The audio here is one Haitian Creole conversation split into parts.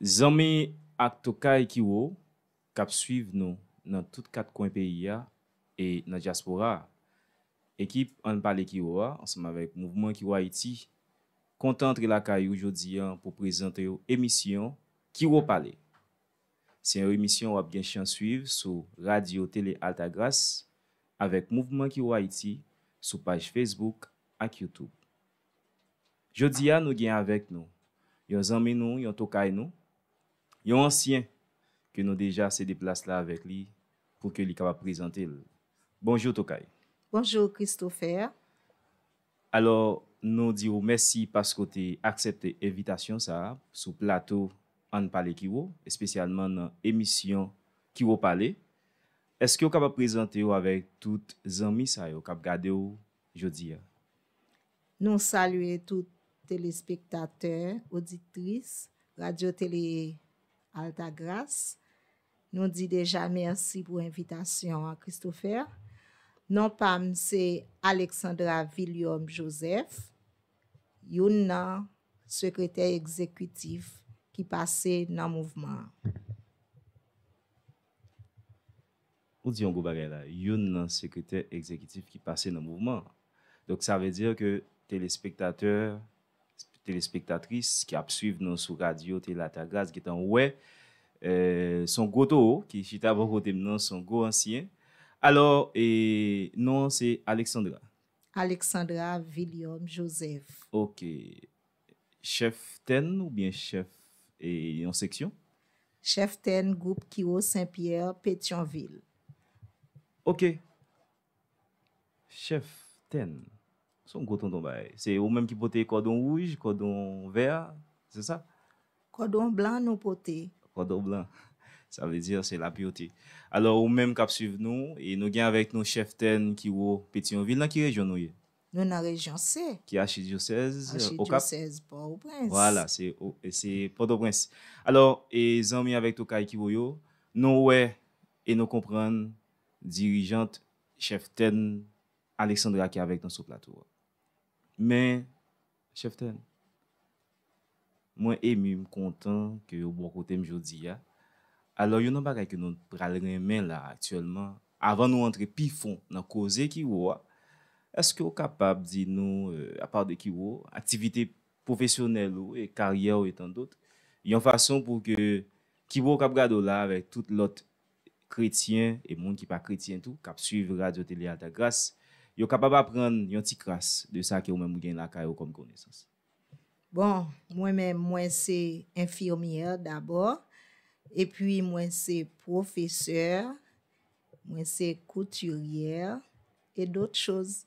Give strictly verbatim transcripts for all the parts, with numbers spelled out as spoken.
Zanmi ak tokay Kiwo k ap swiv nou nan tout kat kwen peyi a e nan dyaspora a, ekip Ann Pale Kiwo a, ansanm avèk Mouvman Kiwo Ayiti, kontan antre lakay ou jodi a pou prezante w emisyon Kiwo Pale. Se yon emisyon w ap gen chans swiv sou Radyo Tele Altagras avèk Mouvman Kiwo Ayiti sou paj Facebook ak YouTube. Jodi a, nou gen avèk nou yon zanmi nou, yon tokay nou, yon ansyen ke nou deja sede plas la avèk li pou ke li kapab prezante l. Bonjou, tokay. Bonjou, Christopher. Alò, nou di w mèsi paske w te aksepte envitasyon sa a sou plato Ann Pale Kiwo, espesyalman nan emisyon Kiwo Pale. Èske w kapab prezante w avèk tout zanmi sa yo k ap gade w jodi a? Nou salye tout telespektatè, oditris Radyo Tele Altagras. Nou di deja mèsi pou envitasyon an, Christopher. Non pa m se Alexandra Villium Joseph, youn nan sekretè egzekitif ki pase nan mouvman an. Ou di yon gwo bagay la, youn nan sekretè egzekitif ki pase nan mouvman an. Donk, sa vle di ke telespektatè, telespektatris ki ap swiv nou sou radyo Tele Altagras gentan wè, eh, se yon gwo towo ki chita bò kote m nan, se yon gwo ansyen. Alò, eh, non an se Alexandra. Alexandra Villium Joseph. Ok. Chèf tèn oubyen chèf, eh, yon seksyon? Chèf tèn gwoup Kiwo Senpyè, Petyonvil. Ok. Chèf tèn. Se yon gwo tonton bagay. Se ou menm ki pote kòdon wouj, kòdon vè, se sa? Kòdon blan nou pote. Kòdon blan. Sa vle di se la pureté. Alò, ou menm k ap swiv nou, e nou gen avèk nou chèf tèn Kiwo Petyonvil. Nan ki rejyon nou ye? Nou nan rejyon C. Ki achidyosèz, Okap? Achidyosèz Pòtoprens. Vwala, se o-, se Pòtoprens. Alò, e zanmi avèk tokay Kiwo yo, nou wè e nou konprann dirijant, chèf tèn Alexandra ki avèk nou sou plato a. Men, chèf tèn, mwen emi, m kontan ke w bò kote m jodi a. Alò, youn nan bagay ke nou pral renmen la aktyèlman, avan nou antre pi fon nan koze Kiwo a, èske w kapab di nou, euh, apa de Kiwo, aktivite pwofesyonèl ou e karyè w e tandòt, yon fason pou ke Kiwo k ap gade w la avèk tout lòt kretyen e moun ki pa kretyen tou, k ap swiv Radyo Tele Altagras, yo kapab aprann yon ti kras de sa ke ou menm ou gen lakay ou kòm konesans? Bon, mwen menm, mwen se enfimyè dabò, epi mwen se pwofesè, mwen se koutiryè, e dòt choz.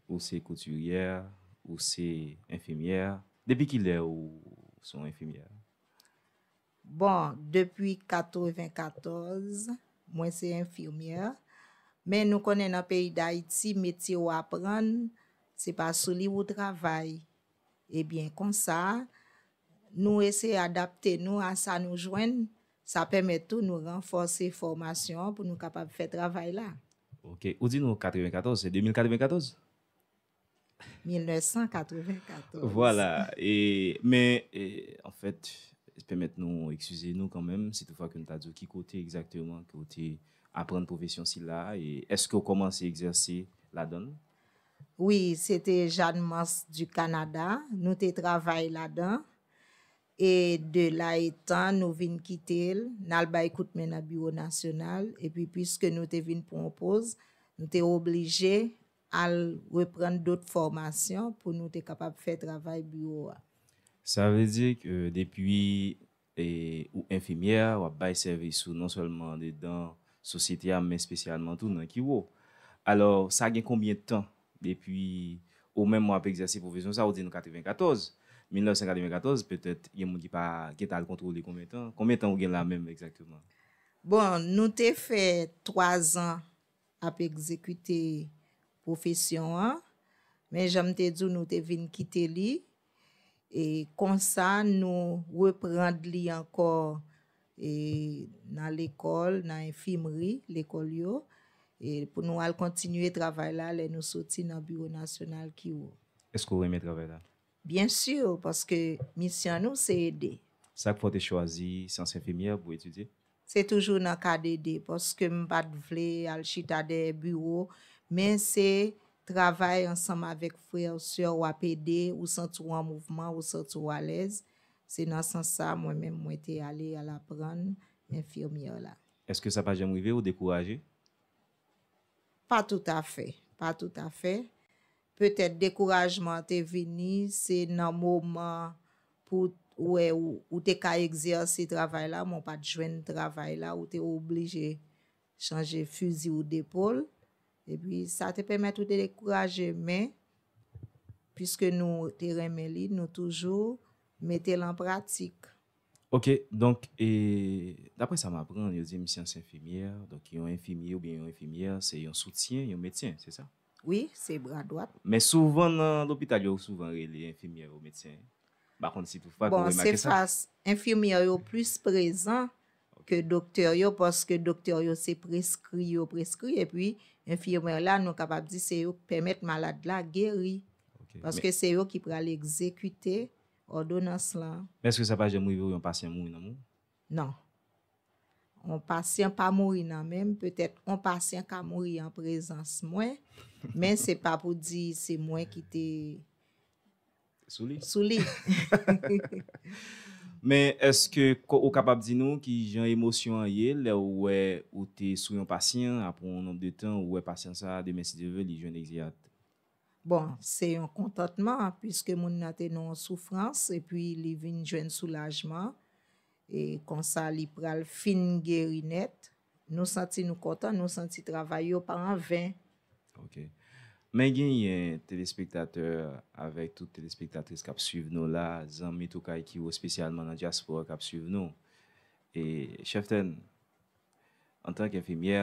Ou se koutiryè, ou se enfimyè. Depi kilè ou se yon enfimyè? Bon, depi katrevenkatòz, mwen se enfimyè. Men nou konnen nan peyi Dayiti, metye w aprann, se pa sou li w travay. Ebyen, konsa, nou eseye adapte nou a sa nou jwenn. Sa pèmèt tou nou ranfòse fòmasyon an pou nou kapab fè travay la. Ok. Ou di nou katrevenkatòz, se de mil katrevenkatòz? Mil nèf san katrevenkatòz. Vwala. E, men, e, anfèt, pèmèt nou eskize nou kanmenm, si toutfwa ke nou ta di w ki kote egzakteman ke w te aprann pwofesyon sila, e èske w kòmanse egzèse ladan l? Wi, se te Jeanne Mance du Canada, nou te travay ladan. E de la etan, nou vin kite l, n al bay kout men nan biwo nasyonal, epi piske nou te vin pran yon poz, nou te oblije al reprann dòt fòmasyon pou nou te kapab fè travay biwo a. Sa vle di ke depi, e, ou enfimyè, w ap bay sèvis ou non sèlman andedan sosyete a, men espesyalman tou nan Kiwo. Alò, sa gen konbyen tan depi ou menm w ap egzèse pwofesyon sa a? Ou di nou katrevenkatòz, mil nèf san katrevenkatòz, petèt gen moun ki pa gentan al kontwole konbyen tan. Konbyen tan ou gen la menm egzakteman? Bon, nou te fè twa zan ap egzekite pwofesyon an, men jan m te di w, nou te vin kite li, e konsa nou reprann li ankò, e nan lekòl, nan enfimri, lekòl yo, e pou nou al kontinye travay la lè nou soti nan biwo nasyonal Kiwo. Èske w renmen travay la? Byen si, paske misyon nou se ede. Sa k fè w te chwazi syans enfimyè pou etidye? Se toujou nan K D D, paske m pa t vle al chita dèyè biwo, men se travay ansanm avèk frè, sè, w ap ede, ou santi w an mouvman, ou santi w alèz. Se nan sans sa, mwen menm, mwen te ale al aprann enfimyè la. Èske sa pa janm rive ou dekouraje? Pa toutafè, pa toutafè. Petèt dekourajman te vini, se nan moman pou w wè ou, ou te ka egzèse travay la, men w pa t jwenn travay la, ou te oblije chanje fizi ou depol. Epi sa te pèmèt ou te dekouraje, men piske nou te renmen li, nou toujou mete l an pratik. Ok, donk, e, daprè sa m aprann, yo di m se yon enfimyè, donk yon enfimye oubyen yon enfimyè, se yon soutyen, yon medsen, se sa? Wi, se bra dwat. Men souvan nan lopital, yo souvan rele enfimyè yo medsen. M pa konn si toutfwa ke w Bon, se remake sa. Fas enfimyè yo plis prezan ke doktè yo, paske doktè yo se preskri yo preskri, epi enfimyè la, nou kapab di se yo k pèmèt malad la geri, Ok. paske se yo ki pral egzekite òdonans lan. Men èske sa pa janm rive w yon pasyan mouri nan men w? Non. Yon pasyan pa mouri nan men m, petèt yon pasyan ka mouri an prezans mwen, men se pa pou di se mwen ki te Sou li? sou li. Men èske ko- ou kapab di nou ki jan emosyon an ye lè ou wè ou te sou yon pasyan, apre yon nonb de tan, ou wè pasyan sa a, demen si Dye vle, li jwenn egzeyat? Bon, se yon kontantman, piske moun nan te nan yon soufrans, epi li vin jwenn soulajman, e konsa li pral fin geri nèt. Nou santi nou kontan, nou santi travay yo pa anven. Ok. Men genyen telespektatè avèk tout telespektatris k ap swiv nou la, zanmi Tokay Kiwo, espesyalman nan dyaspora k ap swiv nou. E Chèftèn, antanke enfimyè,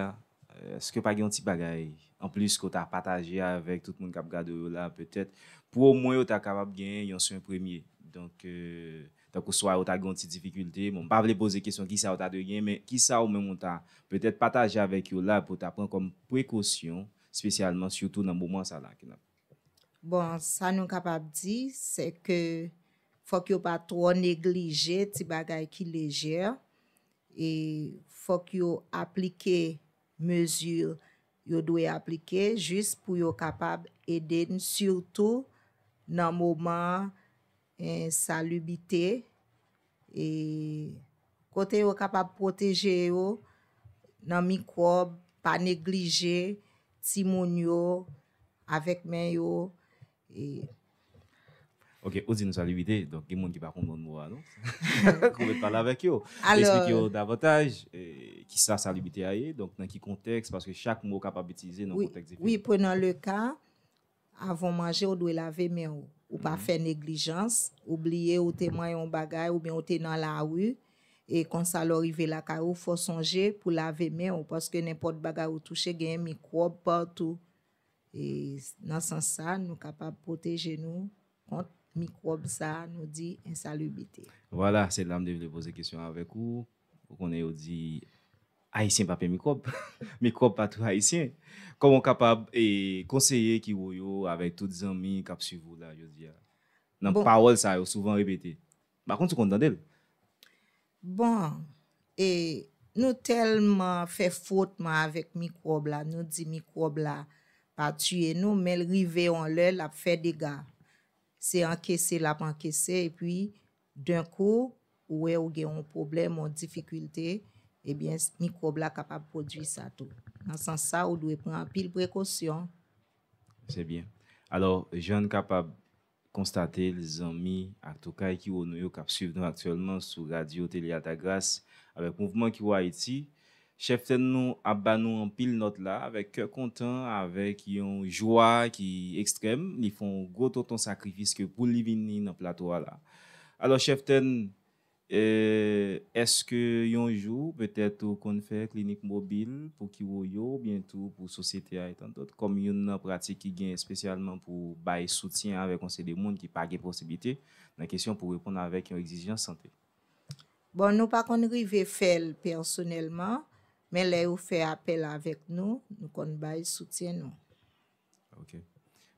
èske pa gen yon ti bagay anplis ke w ta pataje avèk tout moun k ap gade w yo la, petèt, pou omwen yo ta kapab gen yon swen premye? Donk, euh, tankou swa yo ta gen yon ti difikilte, bon, m pa vle poze kesyon kisa yo ta dwe gen, men kisa ou menm ou ta petèt pataje avèk yo la pou ta pran kòm prekosyon, espesyalman, sitou nan moman sa la ke n ap Bon, sa nou kapab di, se ke fòk yo pa twò neglije ti bagay ki lejè, e fòk yo aplike mezi yo dwe aplike jis pou yo kapab ede n, sitou nan moman ensalibite, e kote yo kapab pwoteje yo nan mikwòb, pa neglije timoun yo avèk men yo. E Ok, ou di nou salibite, donk gen moun ki pa konprann mo a, non? Ou mèt pale avèk yo. Alò- Eksplike yo davantaj, eh, kisa salibite a ye, donk nan ki kontèks, paske chak mo kapab itilize nan Wi, kontèks diferan. Wi, prenons le cas, avan w manje, ou dwe lave men w. Ou pa fè neglijans, ou bliye ou te manyen yon bagay oubyen ou te nan lari, e konsa lè w rive lakay ou, fò w sonje pou lave men w, paske nenpòt bagay ou touche, genyen mikwòb patou. E nan sans sa, nou kapab pwoteje nou kont mikwòb sa a, nou di ensalibite. Vwala, se la m te vle poze kesyon avèk ou. Ou konnen yo di Ayisyen pa pè mikwòb. Mikwòb pa tou Ayisyen. Kòman w kapab, eh, konseye Kiwo yo avèk tout zanmi k ap swiv ou la jodi a? Nan Bon. Pawòl sa yo souvan repete. M pa konn si w konn tande l. Bon, e nou tèlman fè fwotman avèk mikwòb la, nou di mikwòb la pa tiye nou, men l rive yon lè, l ap fè dega. Se ankese, l ap ankese, epi, denkou, ou wè ou gen yon pwoblèm, yon difikilte, ebyen, mikwòb la kapab pwodui sa tou. Nan sans sa, ou dwe pran anpil prekosyon. Se byen. Alò, jan n kapab konstate l, zanmi ak tokay Kiwo nou yo k ap swiv nou aktyèlman sou radyo Tele Altagras avèk Mouvman Kiwo Ayiti, Chèftèn nou ap ba nou anpil nòt la, avèk kè kontan, avèk yon jwa ki ekstrèm. Li fè yon gwo tonton sakrifis ke pou li vini nan plato a la. Alò, Chèftèn, eh, èske yon jou, petèt, ou konn fè klinik mobil pou Kiwo yo, oubyen tou pou sosyete a, e tandòt, kòm youn nan pratik ki gen espesyalman pou bay soutyen avèk yon seri de moun ki pa gen posiblite nan kesyon pou reponn avèk yon egzijans sante? Bon, nou pa konn rive fè l pèsonèlman, men lè yo fè apèl avèk nou, nou konn bay soutyen nou. Ok.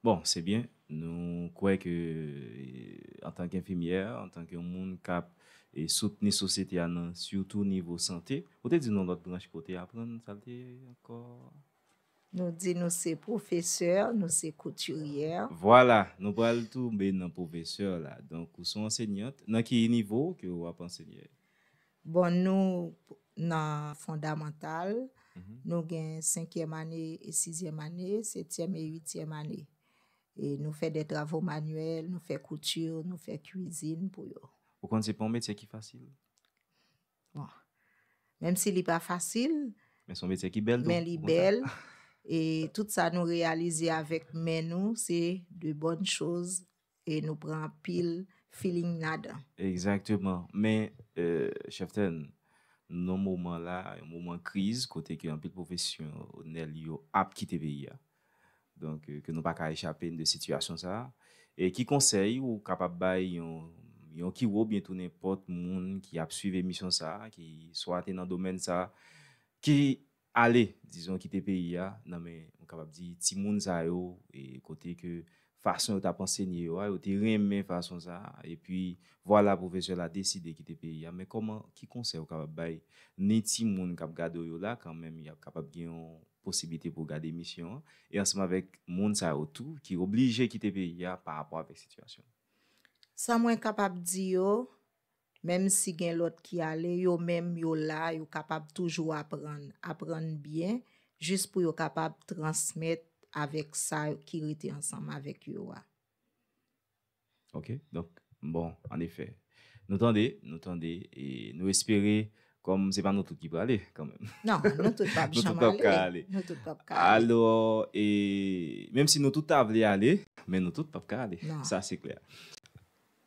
Bon, se byen. Nou kwè ke, eh, antanke enfimyè, antanke yon moun k ap, eh, soutni sosyete a nan sitou nivo sante, ou te di nou lòt branch ke w te aprann, sa l te ye ankò? Nou di nou se pwofesè, nou se koutiryè. Vwala, nou pral tonbe nan pwofesè la. Donk, ou se yon ansenyant. Nan ki nivo ke w ap ansenye? Bon, nou nan fondamantal, nou gen senkyèm ane e sizyèm ane, setyèm e uityèm ane. E nou fè de travo manyèl, nou fè kouti, nou fè kwizin pou yo. Ou konn se pa yon metye ki fasil. Bon, menm si li pa fasil, Men se yon metye ki bèl tou. Men li bèl. E tout sa nou reyalize avèk men nou, se de bonnes choses. E nou pran anpil feeling ladan. Egzakteman. Men, euh, Cheftaine, nou nan moman la, yon moman kriz, kote ke anpil pwofesyonèl yo ap kite peyi a. Donk, euh, ke nou pa ka echape de sitiyasyon sa a. E ki konsèy ou kapab bay yon, yon Kiwo oubyen tou nenpòt moun ki ap swiv emisyon sa a, ki swa te nan domèn sa a, ki ale, dizon, kite peyi a, nan men, nou kapab di, timoun sa yo, e kote ke fason yo t ap ansenye yo a, yo te renmen fason sa a, epi vwala, pwofesè la deside kite peyi a. Men kòman, ki konsèy ou kapab bay ni timoun k ap gade w yo la, kanmenm, y ap kapab gen yon posiblite pou gade emisyon an, e ansanm avèk moun sa yo tou ki oblije kite peyi a pa rapò avèk sitiyasyon? Sa mwen kapab di yo, menm si gen lòt ki ale, yo menm yo la, yo kapab toujou aprann, aprann byen, jis pou yo kapab transmèt avèk sa ki rete ansanm avèk yo a. Ok, donk, bon, an efè. Nou tande, nou tande, e nou espere, kòm se pa nou tout ki prale, kanmenm. Non, nou tout p ap Nou tout janm p ap ka ale. Ale. Nou tout p ap ka ale. Alò, e, menm si nou tout ta vle ale, men nou tout p ap ka ale. Non. Sa, se klè.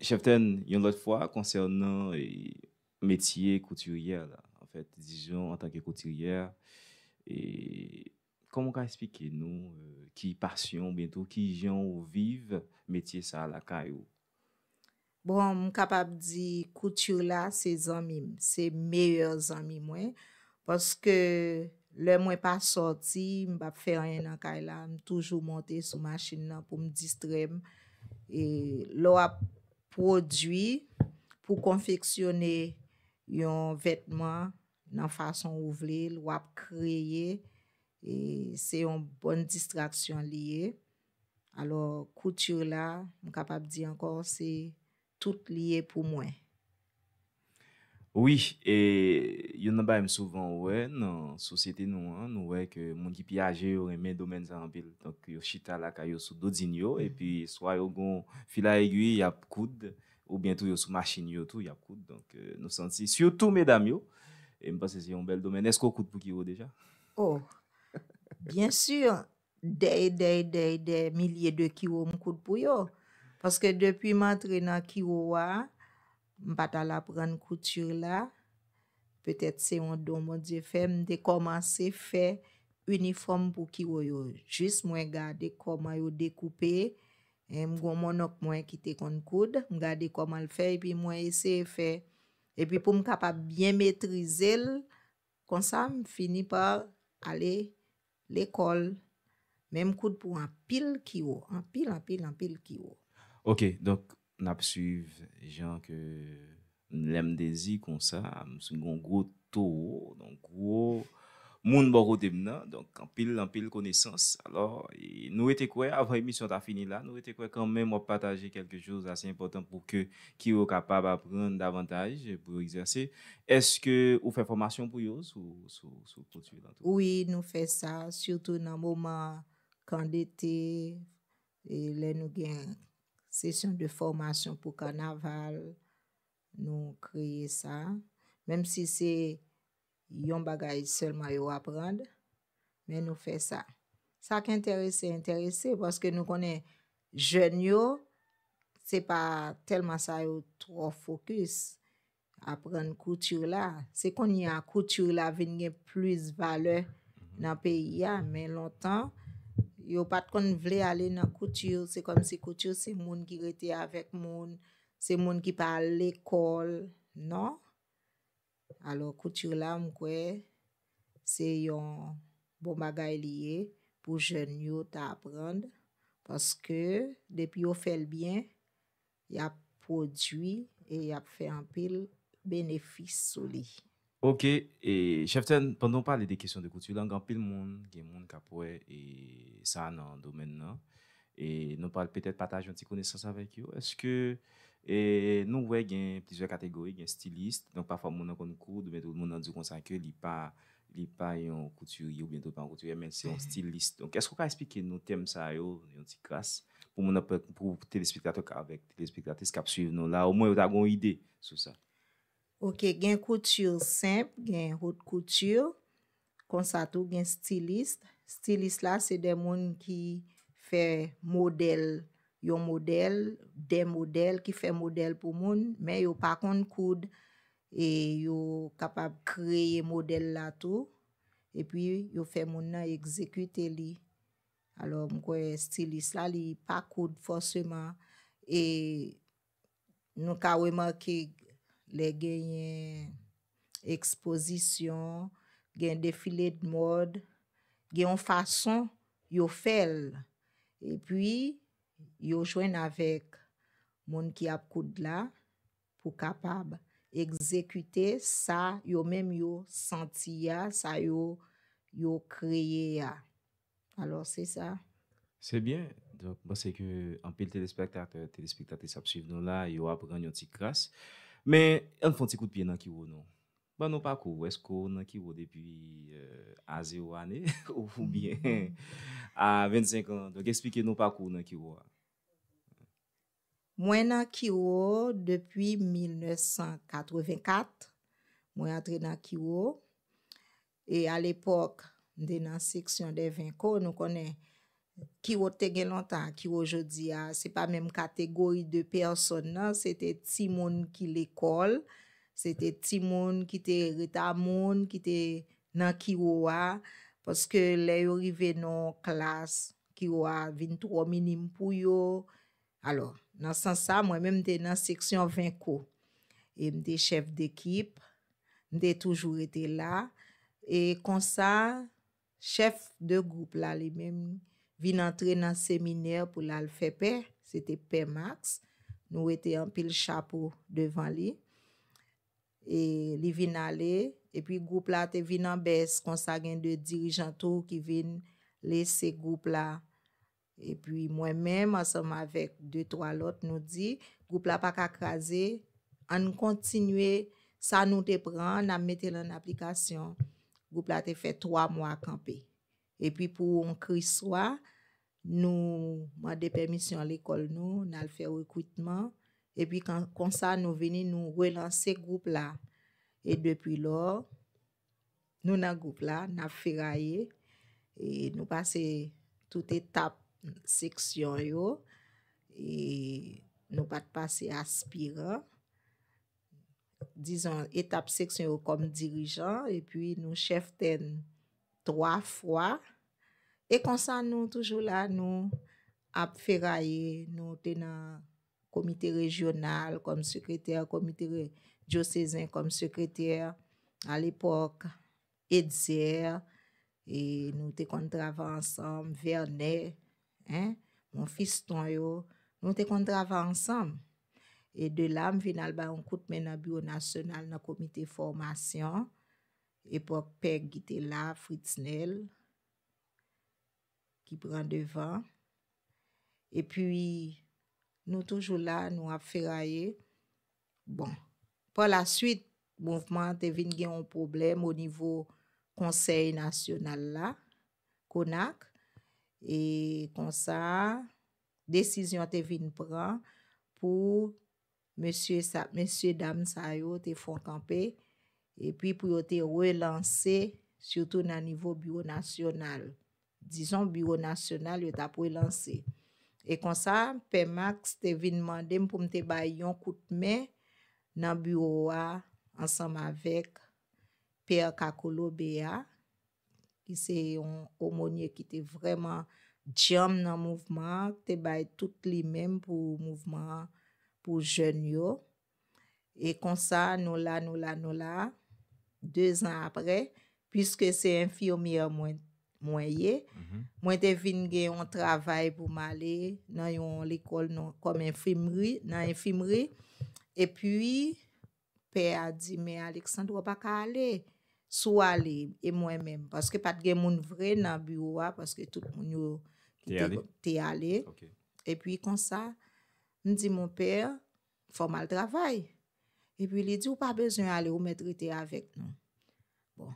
Cheftaine, yon lòt fwa, konsènan, e, metye koutiryè la, anfèt, dizon, antanke koutiryè, e, kòman w ka eksplike nou, e, ki pasyon, oubyen tou, ki jan ou viv metye sa a lakay ou? Bon, m kapab di kouti la, se zanmi m, se meyè zanmi mwen. Paske lè mwen pa sòti, m p ap fè anyen nan kay la, m toujou monte sou machin nan pou m distrè m. E lè w ap pwodui pou konfeksyone yon vètman nan fason ou vle l, w ap kreye, e se yon bòn distraksyon li ye. Alò, kouti la, m kapab di ankò, se tout li ye pou mwen. Wi, e youn nan bagay m souvan wè nan sosyete nou an, nou wè ke moun ki pi aje yo renmen domèn sa anpil. Donk, yo chita lakay yo sou dodin yo, epi swa yo gon fil a egwi, y ap koud, oubyen tou yo sou machin yo tou, y ap koud. Donk, e, nou santi, sitou medam yo, e m panse se yon bèl domèn. Èske w koud pou Kiwo deja? Oh, byen si, dè, dè, dè, dè milye de Kiwo m koud pou yo. Paske depi m antre nan Kiwo a, m pa t al aprann kouti la. Petèt se yon don Bondye fè m, m te kòmanse fè inifòm pou Kiwo yo. Jis mwen gade kòman yo dekoupe, e m gon monnonk mwen ki te konn koud, m gade kòman l fè, epi mwen eseye fè. Epi pou m kapab byen metrize l, konsa m fini pa ale lekòl. Men m koud pou anpil Kiwo, anpil, anpil, anpil Kiwo. Ok, donk, n ap swiv jan ke lè m te di konsa, m sou gon gwo towo, donk gwo moun bò kote m nan, donk anpil, anpil konesans. Alò, e nou rete kwè, avan emisyon ta fini la, nou rete kwè kanmenm w ap pataje kèlke choz ase enpòtan pou ke Kiwo kapab aprann davantaj, pou yo egzèse. Èske ou fè fòmasyon pou yo sou, sou, sou kouti lan tou? Wi, nou fè sa, sitou nan moman kan dete, e lè nou gen sesyon de fòmasyon pou kanaval, nou kreye sa. Menm si se yon bagay sèlman yo aprann, men nou fè sa. Sa k enterese, enterese, paske nou konnen jèn yo, se pa tèlman sa yo twò fokis, aprann kouti la. Se kounye a kouti la vin gen plis valè nan peyi a, men lontan, yo pa t konn vle ale nan kouti, se kòmsi kouti se moun ki rete avèk moun, se moun ki pa al lekòl, non? Alò, kouti la, m kwè, se yon bon bagay li ye pou jèn yo ta aprann, Paske depi yo fè l byen, y ap pwodui e y ap fè anpil benefis sou li. Ok, e Chèf Tèn, pandan w pale de kesyon de kouti la, gen anpil moun, gen moun k ap wè e sa nan domèn nan. E nou pral petèt pataje yon ti konesans avèk yo. Èske e nou wè gen plizyè kategori, gen stilis, donk pafwa moun nan konn koud, oubyen tou moun nan di w konsa ke li pa li pa yon koutirye oubyen tou li pa yon koutirye, men se yon stilis. Donk, èske w ka eksplike nou tèm sa yo, yon ti kras, pou moun nan, pou telespektatè avèk telespektris k ap swiv nou la, omwen yo ta gen yon ide sou sa? Ok, gen kouti senp, gen haute couture, konsa tou gen stilis. Stilis la, se de moun ki fè modèl, yon modèl, de modèl, ki fè modèl pou moun, men yo pa konn koud, e yo kapab kreye modèl la tou, epi yo fè moun nan egzekite li. Alò, m kwè stilis la, li pa koud fòseman, e nou ka remake lè genyen ekspozisyon, gen defile de mòd, gen yon fason yo fè l. Epi, yo jwenn avèk moun ki ap koud la pou kapab egzekite sa yo menm yo santi a, sa yo, yo kreye a. Alò, se sa. Se byen. Donk, m panse ke anpil telespektatè, telespektatris ap swiv nou la, yo aprann yon ti kras. Men, ann fè yon ti kout pye nan kiwo nou. Ban nou pakou w, èske w nan kiwo depi a zewo ane oubyen a vennsenk an? Donk, eksplike nou pakou w nan kiwo a. Mwen nan kiwo depi mil nèf san katrevenkat. Mwen antre nan kiwo. E alepòk, m te nan seksyon de venko. Nou konnen kiwo te gen lontan, kiwo jodi a, se pa menm kategori de pèsòn nan, se te timoun ki lekòl, se te timoun ki te reta moun, ki te nan kiwo a, paske lè yo rive nan yon klas, kiwo a vin twò minim pou yo. Alò, nan sans sa, mwen menm m te nan seksyon venko. E m te chèf dekip, m te toujou rete la. E konsa, chèf de gwoup la li menm vin antre nan seminè pou l al fè pè, se te pè Max. Nou wete anpil chapo devan li. E li vin ale, epi gwoup la te vin an bès, konsa gen de dirijan tou ki vin lese gwoup la. Epi mwen menm, ansanm avèk de twa lòt, nou di, gwoup la pa ka kraze, ann kontinye sa nou te pran, n ap mete l an aplikasyon. Gwoup la te fè twa mwa kanpe. Epi pou yon kriswa, nou mande pèmisyon lekòl nou, n al fè rekritman. Epi konsa nou vini, nou relanse gwoup la. E depi lò, nou nan gwoup la, n ap feraye. E nou pase tout etap seksyon yo. E nou pa t pase aspiran. Dizon, etap seksyon yo kòm dirijan, epi nou chèf tèn twa fwa. E konsa nou toujou la, nou ap feraye, nou te nan komite rejyonal kòm sekretè, komite dyosezen kòm sekretè, alepòk, Etzer, e nou te konn travay ansanm, Vènè, en, Monfiston yo, nou te konn travay ansanm. E de la, m vin al bay yon kout men nan biwo nasyonal, nan komite fòmasyon. Epòk Pèg ki te la, Fritznel, ki pran devan. Epi, nou toujou la, nou ap feraye. Bon, pa la swit, mouvman an te vin gen yon pwoblèm o nivo Konsèy Nasyonal la, Konak. E konsa, desizyon te vin pran pou mesye sa, mesye dam sa yo te fè yon kanpe, epi pou yo te relanse, sitou nan nivo biwo nasyonal. Dizon, biwo nasyonal, yo t ap relanse. E konsa, Pè Max te vin mande m pou m te bay yon kout men nan biwo a, ansanm avèk Pè Kakolo Bea, ki se yon omonye ki te vrèman djanm nan mouvman an, te bay tout li menm pou mouvman an, pou jèn yo. E konsa, nou la, nou la, nou la, dezan apre, piske se enfimyè mwen, mwen ye. Mwen te vin gen yon travay pou m ale nan yon lekòl nan, kòm enfimri, nan enfimri. Epi, pè a di, "Men Alexandre, w pa ka ale. Si w ale, e mwen menm?" Paske pa t gen moun vre nan biwo a, paske tout moun yo te ale. Epi konsa, m di, "Mon pè, fò m al travay." Epi li di, "Ou pa bezwen ale, ou mèt rete avèk nou." Bon,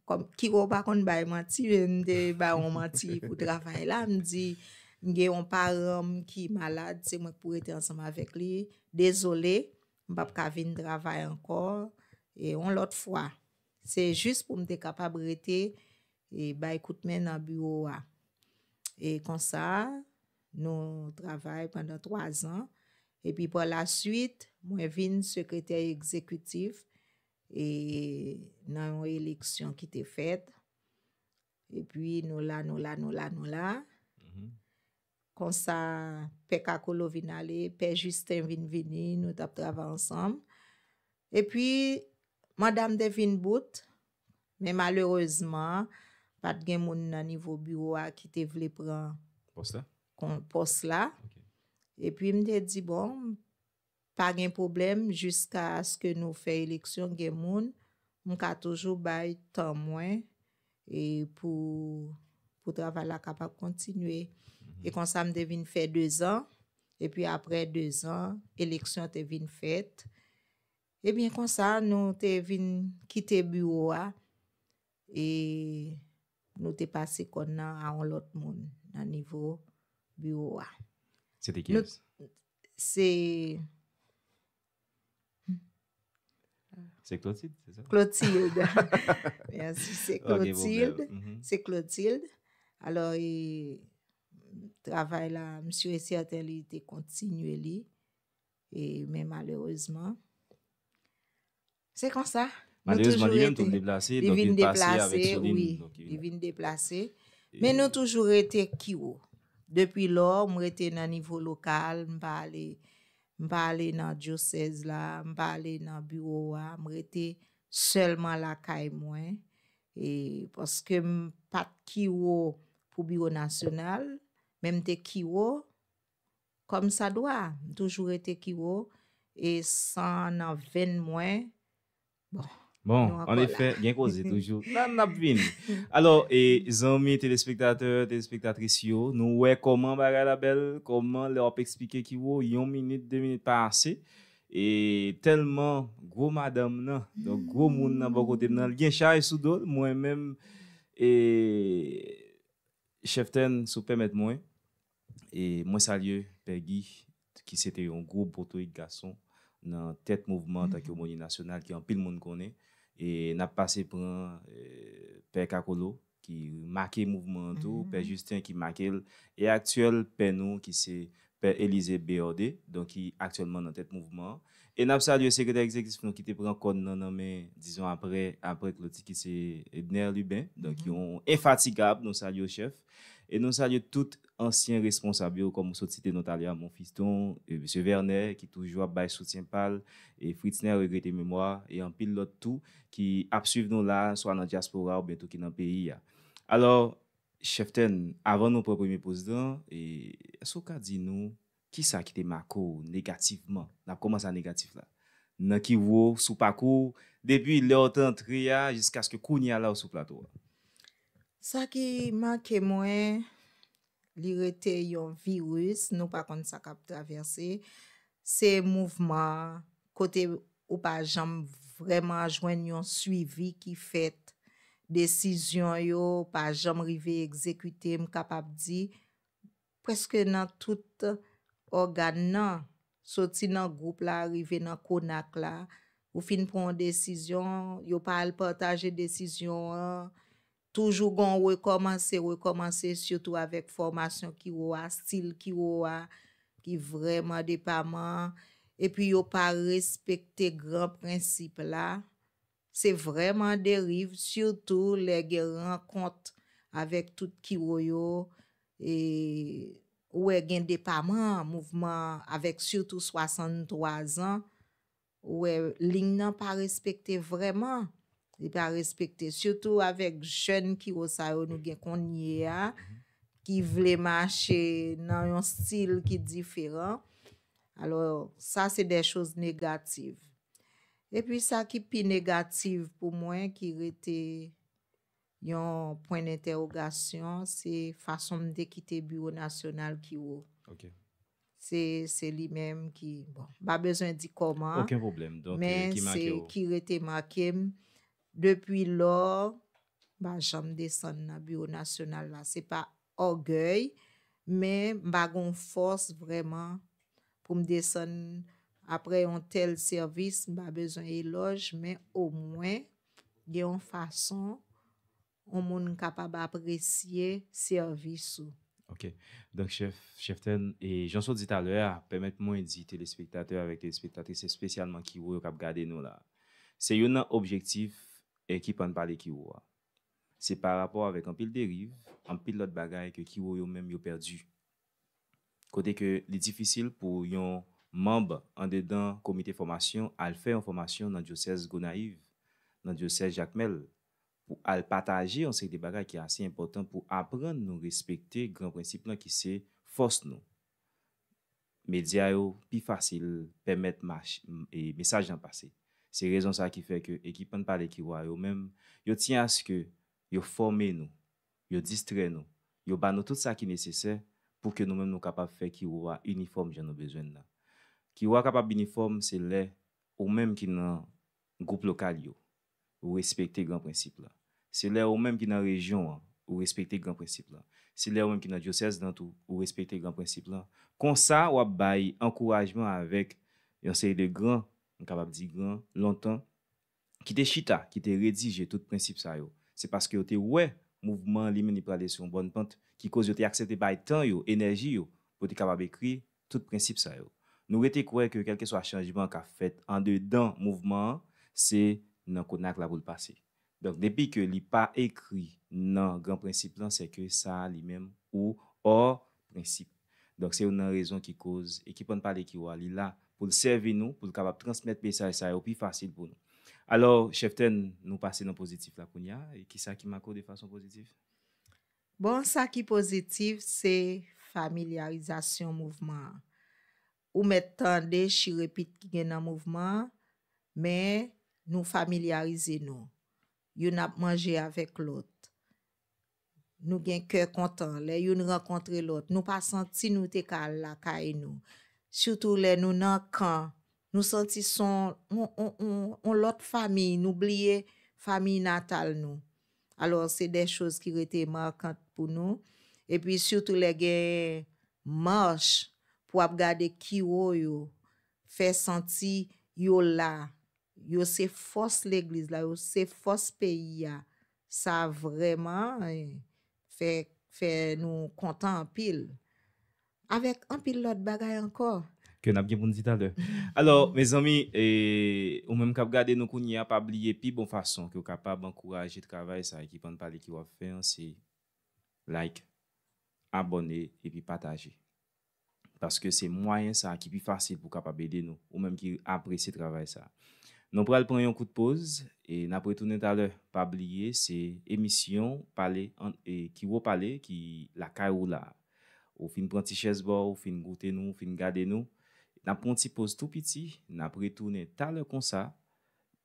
kòm Kiwo pa konn bay manti, men m te bay yon manti pou travay la. M di, "M gen yon paran m ki malad, se mwen k pou rete ansanm avèk li. Dezole, m p ap ka vin travay ankò, e yon lòt fwa." Se jis pou m te kapab rete e bay kout men nan biwo a. E konsa, nou travay pandan twa zan. Epi pa la swit, mwen vin sekretè egzekitif e nan yon eleksyon ki te fèt. Epi nou la, nou la, nou la, nou la. Konsa, pè Kakolo vin ale, pè Jisten vin vini, nou t ap travay ansanm. Epi, manda m te vin bout, men malerezman, pa t gen moun nan nivo biwo a ki te vle pran pòs la. Epi m te di, "Bon, pa gen pwoblèm, jiskaske nou fè eleksyon, gen moun, m ka toujou bay tan mwen e pou, pou travay la kapab kontinye." E konsa, m te vin fè dezan. Epi apre dezan, eleksyon te vin fèt. Ebyen, konsa, nou te vin kite biwo a e nou te pase kòn nan a yon lòt moun nan nivo biwo a. Se te kiyès? Se Clotilde, se sa? Clotilde. Mèsi, se Clotilde. Se Clotilde. Alò, e, travay la, m si e sèten li te kontinye li. E, men malerezman, se konsa. Malerezman, li menm tou deplase, li vin deplase, wi, li vin deplase. Men nou toujou rete Kiwo. Depi lò, m rete nan nivo lokal, m pa ale, m pa ale nan dyosèz la, m pa ale nan biwo a, m rete sèlman lakay mwen. E paske m pa t Kiwo pou biwo nasyonal, men m te Kiwo kòm sa dwa. M toujou rete Kiwo e san nan venn mwen. Bon, bon, annefè, gen koze toujou. N a, n ap vini. Alò, e, zanmi telespektatè, telespektatris yo, nou wè kòman bagay la bèl, kòman lè w ap eksplike Kiwo, yon minit, de minit pa ase. E tèlman gwo madanm nan, donk gwo moun nan bò kote m nan, l gen chay sou do l, mwen menm, e, Chèf Tèn, si w pèmèt mwen, e mwen salye Pè Guy, ki se te yon gwo botorik gason nan tèt mouvman antanke omonyè nasyonal, ke anpil moun konnen. E n ap pase pran, e, Pè Kakolo, ki make mouvman an tou, Pè Jisten, ki make l, e aktyèl pè nou, ki se Pè Elize Béordé, donk ki aktyèlman nan tèt mouvman an. E n ap salye sekretè egzekitif nou ki te pran kòn nan nan men, dizon, apre, apre Clotilde, ki se Edner Lubin, donk yon enfatigab, nou salye w, chèf. E nou salye tout ansyen responsab yo, kòm ou sot site non talè a, Monfiston, e, mesye Vernet, ki toujou ap bay soutyen pa l, e Fritzner, regrete memwa, e anpil lòt tou, ki ap swiv nou la, swa nan dyaspora oubyen tou ki nan peyi a. Alò, Chèf Tèn, avan nou pran premye poz lan, e, èske w ka di nou kisa ki te make w negativman? N ap kòmanse a negatif la. Nan Kiwo, sou pakou w, depi lè w te antre a, jiskaske kounye a la w sou plato a. Sa ki make mwen, li rete yon viris, nou pa konn sa k ap travèse. Se mouvman kote ou pa janm vrèman jwenn yon swivi ki fèt. Desizyon yo pa janm rive egzekite, m kapab di, prèske nan tout ògàn nan, soti nan gwoup la, rive nan konak la, ou fin pran yon desizyon, yo pa al pataje desizyon an, toujou gen yon rekòmanse, rekòmanse, sitou avèk fòmasyon Kiwo a, estil Kiwo a, ki vrèman depaman, epi yo pa respekte gran prensip la. Se vrèman deriv, sitou lè gen rankont avèk tout Kiwo yo, e, ou wè gen depaman, mouvman avèk sitou swasanntwa zan, ou wè liy nan pa respekte vrèman. Li pa respekte. Sitou avèk jèn kiwo sa yo nou gen kounye a, ki vle mache nan yon stil ki diferan. Alò, sa se de choz negatif. Epi sa ki pi negatif pou mwen, ki rete yon pwen dentèwogasyon, se fason m te kite Biwo Nasyonal kiwo. Ok. Se, se li menm ki, bon, m pa bezwen di kòman, Okenn pwoblèm. Donk, men ki make se w. Ki rete make m depi lò, m pa janm desann nan Biwo Nasyonal la. Se pa ògèy, men m pa gon fòs vrèman pou m desann apre yon tèl sèvis. M pa bezwen elòj, men omwen gen yon fason yon moun kapab apresye sèvis ou. Ok. Donk, chèf, chèf Tèn, e jan w di talè a, pèmèt mwen di telespektatè avèk telespektratris, espesyalman kiwo yo k ap gade nou la. Se youn nan objektif ekip Ann Pale Kiwo a. Se pa rapò avèk anpil deriv, anpil lòt bagay ke kiwo yo menm yo pèdi. Kote ke li difisil pou yon manm andedan komite fòmasyon al fè yon fòmasyon nan dyosèz Gonayiv, nan dyosèz Jakmèl, pou al pataje yon seri de bagay ki ase enpòtan pou aprann nou respekte gran prensip lan ki se fòs nou. Medya yo pi fasil pèmèt mach, e, mesaj lan pase. Se rezon sa ki fè ke ekip Ann Pale Kiwo a yo menm, yo tyen aske yo fòme nou, yo distrè nou, yo ba nou tout sa ki nesesè pou ke nou menm nou kapab fè kiwo a inifòm jan nou bezwen l la. Kiwo a kapab inifòm se lè ou menm ki nan gwoup lokal yo, ou respekte gran prensip la. Se lè ou menm ki nan rejyon an, ou respekte gran prensip la. Se lè ou menm ki nan dyosèz lan tou, ou respekte gran prensip la. Konsa, w ap bay ankourajman avèk yon seri de gran, m kapab di gran, lontan, ki te chita, ki te redije tout prensip sa yo. Se paske yo te wè mouvman an li menm li prale sou yon bòn pant, ki koz yo te aksepte bay tan yo, enèji yo, pou te kapab ekri tout prensip sa yo. Nou rete kwè ke kèlkeswa chanjman k ap fèt andedan mouvman an, se nan Konak la pou l pase. Donk, depi ke li pa ekri nan gran prensip lan, se ke sa li menm ou hors prensip. Donk, se youn nan rezon ki koz ekip Ann Pale Kiwo a li la pou l sèvi nou, pou l kapab transmèt mesaj sa yo pi fasil pou nou. Alò, chèf Tèn, nou pase nan pozitif la kounye a. E kisa ki make w de fason pozitif? Bon, sa ki pozitif, se familyarizasyon mouvman an. Ou mèt tande chirepit ki gen nan mouvman an, men nou familyarize nou. Youn ap manje avèk lòt. Nou gen kè kontan. Lè youn rankontre lòt, nou pa santi nou te ka al lakay nou. Sitou lè nou nan kan, nou santi se yon, yon, yon, yon, yon lòt famiy, nou bliye famiy natal nou. Alò, se de choz ki rete makant pou nou. Epi sitou lè gen mach pou ap gade kiwo yo, fè santi yo la. Yo se fòs legliz la, yo se fòs peyi a. Sa vrèman, eh, fè, fè nou kontan anpil. Avèk anpil lòt bagay ankò. Ke n ap gen pou n di talè. Alò, mezanmi, e, ou menm k ap gade nou kounye a, pa bliye pi bon fason ke w kapab ankouraje travay sa ekip Ann Pale Kiwo ap fè an, se like, abòne, epi pataje. Paske se mwayen sa ki pi fasil pou kapab ede nou, ou menm ki apresye travay sa. Nou pral pran yon kout poz, e n ap retounen talè. Pa bliye, se emisyon Pale an, e Kiwo Pale ki lakay ou la. Ou fin pran ti chèz ba w, ou fin goute nou, ou fin gade nou. N ap pran yon ti poz tou piti, n ap retounen talè konsa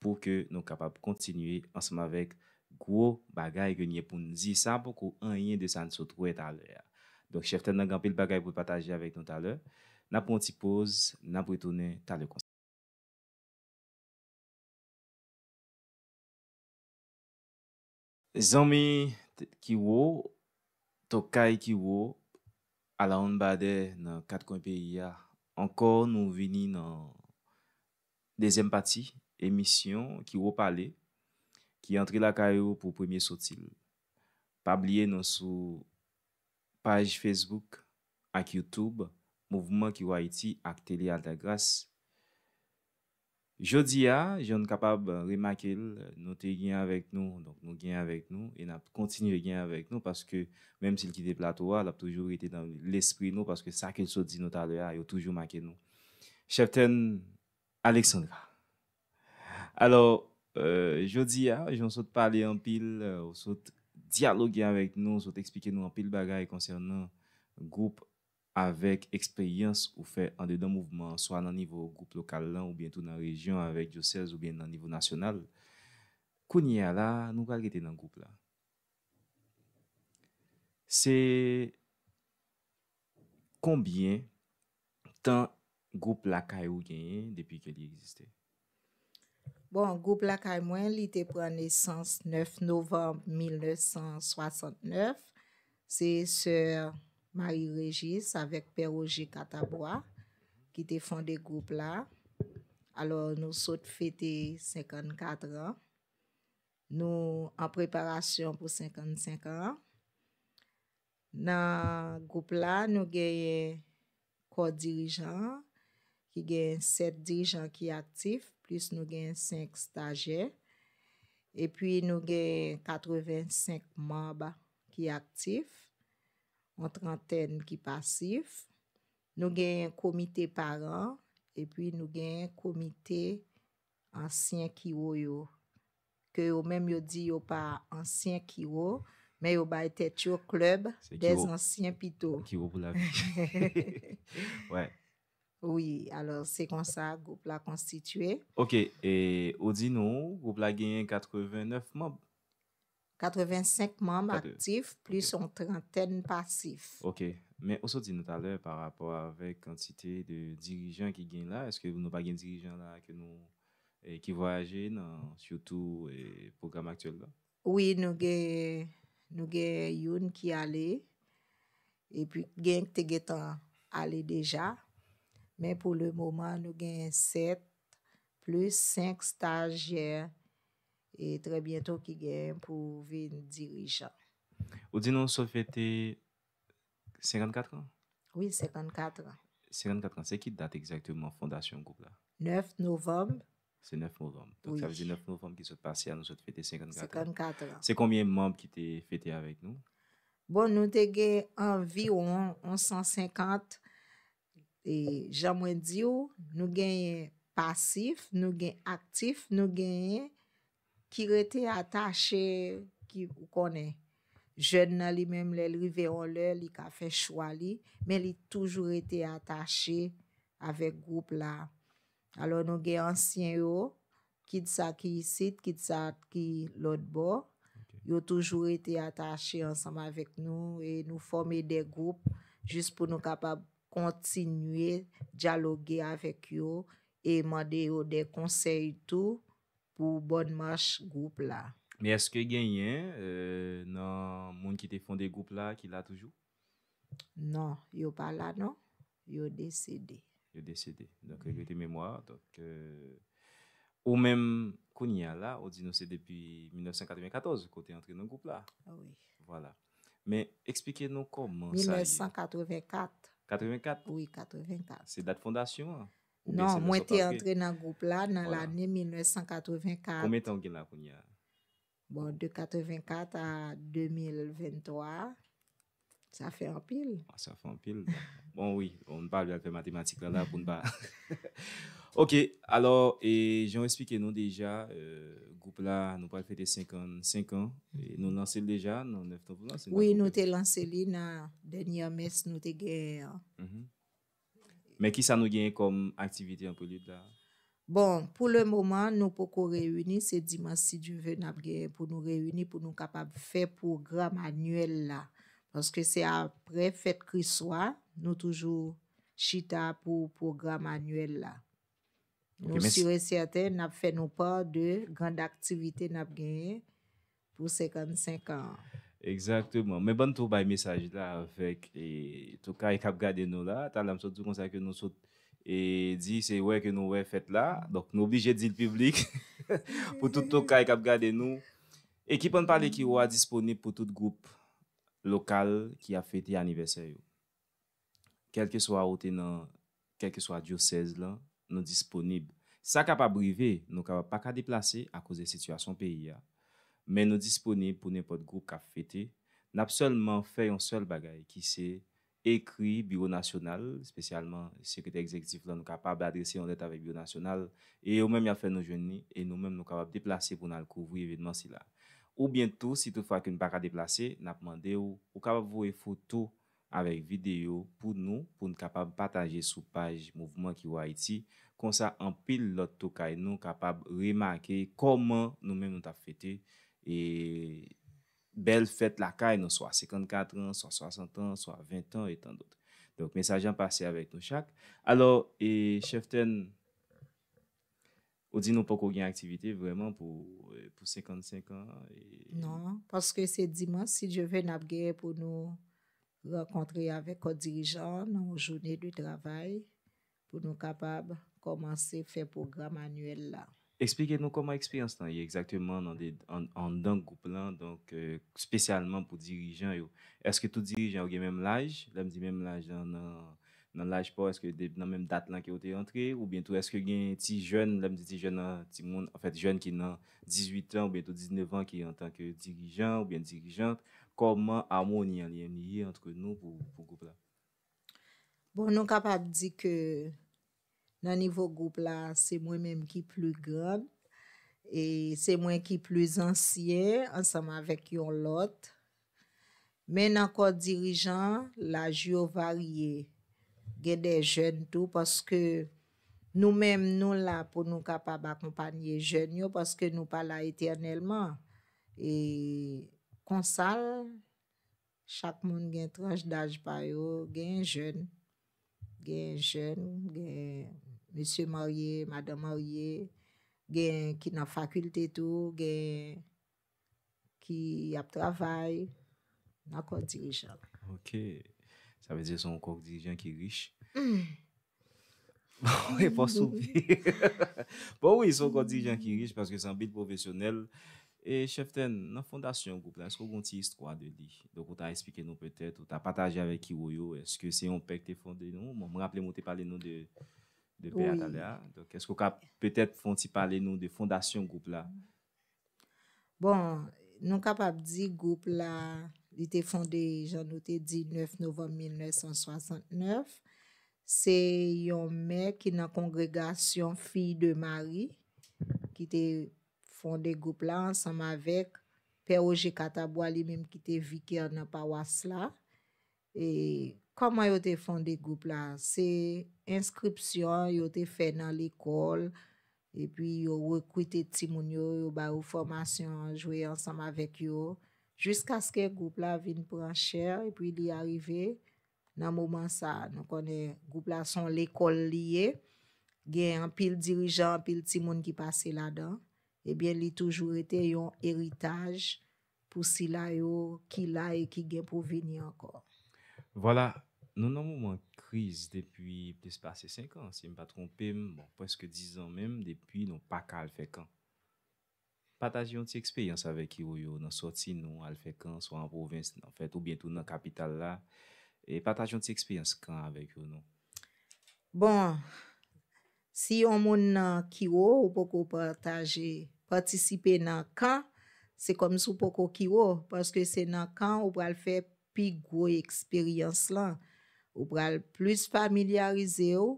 pou ke nou kapab kontinye ansanm avèk gwo bagay ke n gen pou n di. Sa poko anyen de sa n sot wè talè a. Donk, chèf Tèn nan gen anpil bagay pou l pataje avèk nou talè. N ap pran yon ti poz, n ap retounen talè konsa. Zanmi Kiwo, tokay Kiwo, alawonnbadè nan kat kwen peyi a. Ankò, nou vini nan dezyèm pati emisyon Kiwo Pale, ki antre lakay ou pou premye soti l. Pa bliye nou sou paj Facebook ak YouTube Mouvman Kiwo Ayiti ak Tele Altagras. Jodi a, jan n kapab remake l, nou te gen avèk nou, donk nou gen avèk nou, e n ap kontinye gen avèk nou, paske menm si l kite plato a, l ap toujou rete nan lespri nou, paske sa ke l sot di nou talè a, yo toujou make nou. Chèf Tèn Alexandra. Alò, Euh, jodi a, jan w sot pale anpil, euh, w sot dyaloge avèk nou, w sot eksplike nou anpil bagay konsènan gwoup avèk eksperyans ou fè andedan mouvman an, swa nan nivo gwoup lokal lan, oubyen tou nan rejyon avèk dyosèz, oubyen nan nivo nasyonal. Kounye a la, nou pral rete nan gwoup la. Se konbyen tan gwoup Lakay ou genyen depi ke li egziste? Bon, gwoup Lakay mwen, li te pran nesans nèf novanm mil nèf san swasannnèf. Se sè Marie Régis avèk pè Roger Catabrois ki te fonde gwoup la. Alò, nou sot fete senkannkat an. Nou an preparasyon pou senkannsenk an. Nan gwoup la, nou genyen kò dirijan an, ki gen sèt dirijan ki aktif, plis nou gen senk stajyè. Epi nou gen katrevensenk manm ki aktif, yon trantèn ki pasif. Nou gen komite paran, epi nou gen komite ansyen kiwo yo. Ke yo menm yo di yo pa ansyen kiwo, men yo bay tèt yo klèb dèzansyen pito. Kiwo pou lavi. Wè. Wi, alò se konsa gwoup la konstitye. Ok, e ou di nou, gwoup la genyen katrevennèf manm. Katrevensenk manm aktif, plis yon trantèn pasif. Ok, men ou sot di nou talè pa rapò avèk kantite de dirijan ki gen la, èske nou pa gen dirijan la ke nou, e, ki vwayaje nan, sitou, e, pwogram aktyèl la? Wi, nou gen, nou gen youn ki ale, epi gen te gentan ale deja. Men pou le moman, nou gen sèt plis senk stajyè e trè byento ki gen pou vin dirijan. Ou di nou sot fete senkannkat an? Wi, senkannkat an. Senkannkat an, se ki dat egzakteman fondasyon gwoup la? Nèf novanm. Se nèf novanm. Donk, sa vle di nèf novanm ki sot pase a, nou sot fete senkannkat an. Senkannkat an. Se konbyen manm ki te fete avèk nou? Bon, nou te gen anviwon yon san senkant, e, jan mwen di w, nou genyen pasif, nou gen aktif, nou genyen ki rete atache, ki, ou konnen, jèn nan li menm, lè l rive yon lè, li ka fè chwa li, men li toujou rete atache avèk gwoup la. Alò, nou gen ansyen yo, kit sa ki isit, kit sa ki lòt bò. Yo toujou rete atache ansanm avèk nou e nou fòme de gwoup jis pou nou kapab kontinye dyaloge avèk yo e mande yo de konsèy tou pou bòn mach gwoup la. Men èske genyen, euh, nan moun ki te fonde gwoup la ki la toujou? Non, yo pa la non. Yo desede. Yo desede. Donk, regrete memwa. Donk, euh, ou menm, kounye a la, ou di nou se depi mil nèf san katrevenkatòz ke w te antre nan gwoup la. Wi. Vwala. Men, eksplike nou kòman sa ye. Mil nèf san katrevenkat. Katrevenkat? Wi, katrevenkat. Se dat fondasyon an? Oubyen Non, se lè mwen sa w te t ap antre nan gwoup la nan lane mil nèf san katrevenkat. Konbyen tan w gen la kounye a? Bon, de katrevenkat a de mil venntwa, sa fè anpil. Ah, sa fè anpil. Bon, wi, nou pa vle al fè matematik la, la pou n pa. Ok, alò, e, jan w eksplike nou deja, euh, gwoup la, nou pral fete senkannsenk an. E nou lanse l deja nan nèf novanm lan, si m pa twonpe. Wi, nou te lanse li nan dènye mès nou te genyen an. Mhm. Men kisa nou genyen kòm aktivite an prelid la? Bon, pou le moman, nou poko reyini, se dimanch, si Dye vle, n ap genyen pou nou reyini, pou nou kapab fè pwogram anyèl la. Paske se apre fèt Kriswa, nou toujou chita pou pwogram anyèl la. Ok, Nou men si e sèten, n ap fè nou pa de grand aktivite n ap genyen pou senkannsenk an. Egzakteman. Men ban n tou bay mesaj la avèk, e, tout kay k ap gade nou la. Talè m sot di w konsa ke nou sot, e, di se wè ke nou wè fèt la. Donk, nou oblije di l piblik pou tout, tout kay k ap gade nou. Ekipan Pale Kiwo a disponib pou tout gwoup lokal ki ap fete anivèsè yo. Kèlkeswa ou te nan, kèlkeswa dyosèz lan, nou disponib. Sa kapab rive, nou kapab pa ka deplase akoz de sitiyasyon peyi a. Men nou disponib pou nenpòt gwoup k ap fete. N ap sèlman fè yon sèl bagay, ki se ekri Biwo Nasyonal, espesyalman sekretè egzekitif la, nou kapab adrese yon lèt avèk Biwo Nasyonal, e yo menm y ap fè nou jwenn li, e nou menm nou kapab deplase pou n al kouvri evènman sila. Oubyen tou, si toutfwa ke n pa ka deplase, n ap mande w, ou kapab voye foto avèk videyo pou nou, pou n kapab pataje sou paj Mouvman Kiwo Ayiti. Konsa, anpil lòt tokay nou kapab remake kòman nou menm nou t ap fete e bèl fèt lakay nou, swa senkannkat an, swa swasant an, swa ven an, e tan dòt. Donk, mesaj lan pase avèk nou chak. Alò, e, Chèf Tèn, ou di nou poko gen aktivite vrèman pou, e, pou senkannsenk an. E... Non, paske se dimanch, si Dye vle, n ap genyen pou nou rankontre avèk kò dirijan an nan yon jounen de travay pou nou kapab kòmanse fè pwogram anyèl la. Eksplike nou kòman eksperyans lan ye egzakteman nan de, an, anndan gwoup lan, donk, e, espesyalman pou dirijan yo. Èske tout dirijan yo gen menm laj? Lè m di menm laj lan, nan, nan laj pa w, èske de, nan menm dat lan ke w te rantre? Oubyen tou, èske gen ti jèn, lè m di ti jèn nan, timoun, anfèt, jèn ki nan dizuit an, oubyen tou diznèf an, ki antanke dirijan oubyen dirijant? Kòman amoni an li menm li ye antre nou pou, pou gwoup la? Bon, nou kapab di ke nan nivo gwoup la, se mwen menm ki pli grann, e se mwen ki pli ansyen ansanm avèk yon lòt. Men nan kò dirijan, laj yo varye. Gen de jèn tou, paske nou menm, nou la pou nou kapab akonpanye jèn yo, paske nou pa la etènèlman. E konsa l, chak moun gen tranch daj pa yo, gen jèn, gen jèn, gen mesye marye, madanm marye, gen ki nan fakilte tou, gen ki ap travay nan kò dirijan. Ok. Sa vle di se yon kò dirijan ki rich. Hmm. Bon, repons ou pi. Bon, wi, se yon kò dirijan ki rich paske se anpil pwofesyonèl. E Chèf Tèn, nan fondasyon gwoup la, èske w gen yon ti istwa de li? Donk, ou ta eksplike nou petèt, ou ta pataje avèk Kiwo yo, èske se yon pè ki te fonde nou? Bon, mwen raple m ou te pale nou de, de pè a talè a. Donk, èske w ka petèt fè yon ti pale nou de fondasyon gwoup la? Bon, nou kapab di gwoup la, li te fonde, jan nou te di, nèf novanm mil nèf san swasantnèf. Se yon mè ki nan kongregasyon Filles de Marie ki te fonde gwoup la ansanm avèk Pè Roger Catabwa, li menm ki te vikè nan pawas la. E kòman yo te fonde gwoup la? Se enskripsyon yo te fè nan lekòl, epi yo rekrite timoun yo, yo ba yo fòmasyon, jwe ansanm avèk yo, jiskaske gwoup la vin pran chè, epi li arive nan moman sa a. Nou konnen gwoup la se yon lekòl li ye, gen anpil dirijan, anpil timoun ki pase ladan. Ebyen, li toujou rete yon eritaj pou sila yo ki la e ki gen pou vini ankò. Vwala, nou nan moman kriz depi plis pase senk an, si m pa twonpe m, bon, prèske diz an menm, depi nou pa ka al fè kan. Pataje yon ti eksperyans avèk Kiwo yo nan sòti nou al fè kan, swa an pwovens, anfèt, oubyen tou nan kapital la. E pataje yon ti eksperyans kan avèk yo, non. Bon, si yon moun nan Kiwo, ou poko pataje, patisipe nan kan, se kòmsi w poko Kiwo, paske se nan kan ou pral fè pi gwo eksperyans lan. Ou pral plis familyarize w,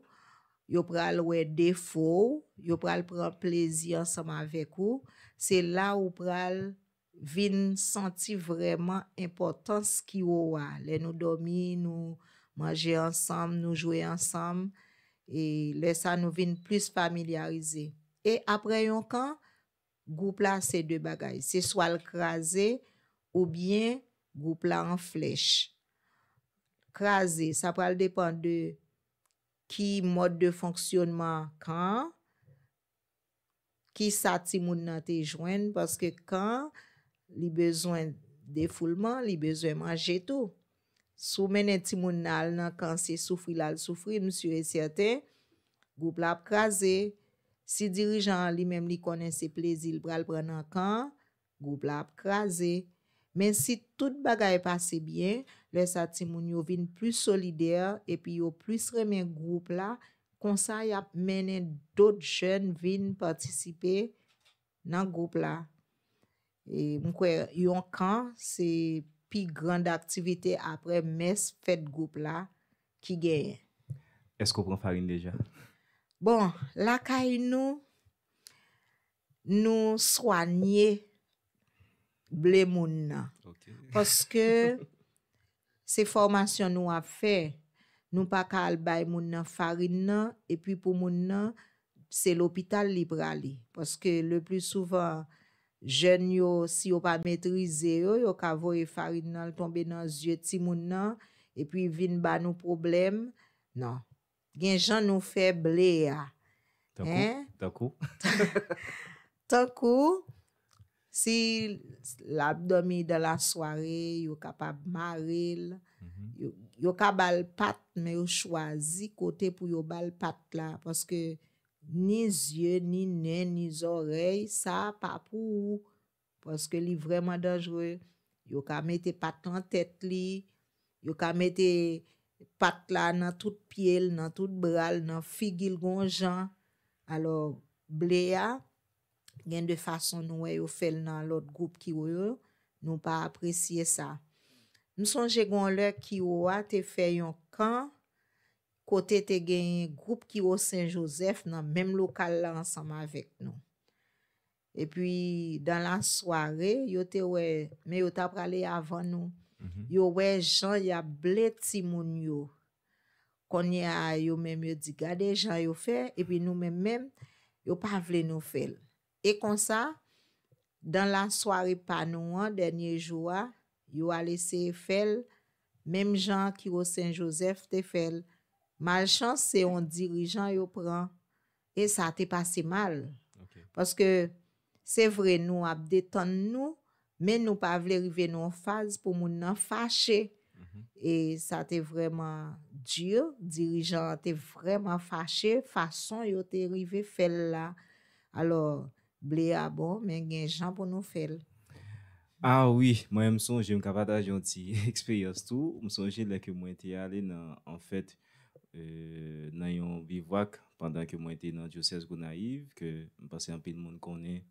yo pral wè defo w, yo pral pran plezi ansanm avèk ou. Se la ou pral vin santi vrèman enpòtans Kiwo a. Lè nou dòmi, nou manje ansanm, nou jwe ansanm. E lè sa, nou vin plis familyarize. E apre yon kan, gwoup la se de bagay. Se swa l kraze oubyen gwoup la an flèch. Kraze, sa pral depann de ki mòd de fonksyonman kan an, kisa timoun nan te jwenn, paske kan li bezwen defoulman, li bezwen manje tou. Si w mennen timoun nan al nan kan, se soufri l al soufri, m si e sèten, gwoup la ap kraze. Si dirijan an li menm li konnen se plezi l pral pran nan kan an, gwoup la ap kraze. Men si tout bagay pase byen, lè sa timoun yo vin plis solidè epi yo plis renmen gwoup la, konsa y ap mennen dòt jèn vin patisipe nan gwoup la. E m kwè yon kan se pi grand aktivite apre mès fèt gwoup la ki genyen. Èske w pran farin deja? Bon, lakay nou, nou swanye ble moun nan. Paske se fòmasyon nou ap fè. Nou pa ka al bay moun nan farin nan, epi pou moun nan, se lopital li prale. Paske le pli souvan, jèn yo, si yo pa metrize yo, yo ka voye farin nan tonbe nan zye timoun nan, epi vin ba nou pwoblèm. Non. Gen jan nou fè ble a. Tankou? Tankou? Tankou, si l ap dòmi dan la sware, yo kapab mare l. Yo, yo ka ba l pat, men yo chwazi kote pou yo ba l pat la. Paske ni zye, ni nen, ni zòrèy, sa pa pou ou. Paske li vrèman danjere. Yo ka mete pat lan tèt li, yo ka mete pat la nan tout pye l, nan tout bra l, nan figi l gon jan. Alò, ble a, gen de fason nou wè yo fè l nan lòt gwoup kiwo yo, nou pa apresye sa. M sonje gon lè kiwo a te fè yon kan kote te genyen gwoup kiwo Sen Jozèf nan menm lokal la ansanm avèk nou. Epi, dan la sware, yo te wè, men yo ta prale avan nou. Yo wè jan y ap ble timoun yo. Kounye a, yo menm yo di, gade jan yo fè, epi nou menm menm, yo pa vle nou fè l. E konsa, dan la sware pa nou an, dènye jou a, yo al eseye fè l, menm jan Kiwo Sen Jozèf te fè l. Malchans, se yon dirijan yo pran. E sa te pase mal. Paske se vre nou ap detann nou, men nou pa vle rive nan yon faz pou moun nan fache. E sa te vrèman di, dirijan an te vrèman fache fason yo te rive fè l la. Alò, ble a bon, men gen jan pou nou fè l. Ah wi, mwen m sonje m ka pataje yon ti eksperyans tou. M sonje lè ke mwen te ale nan, anfèt, euh, nan yon bivwak pandan ke mwen te nan dyosèz Gonayiv, ke m panse anpil moun konnen,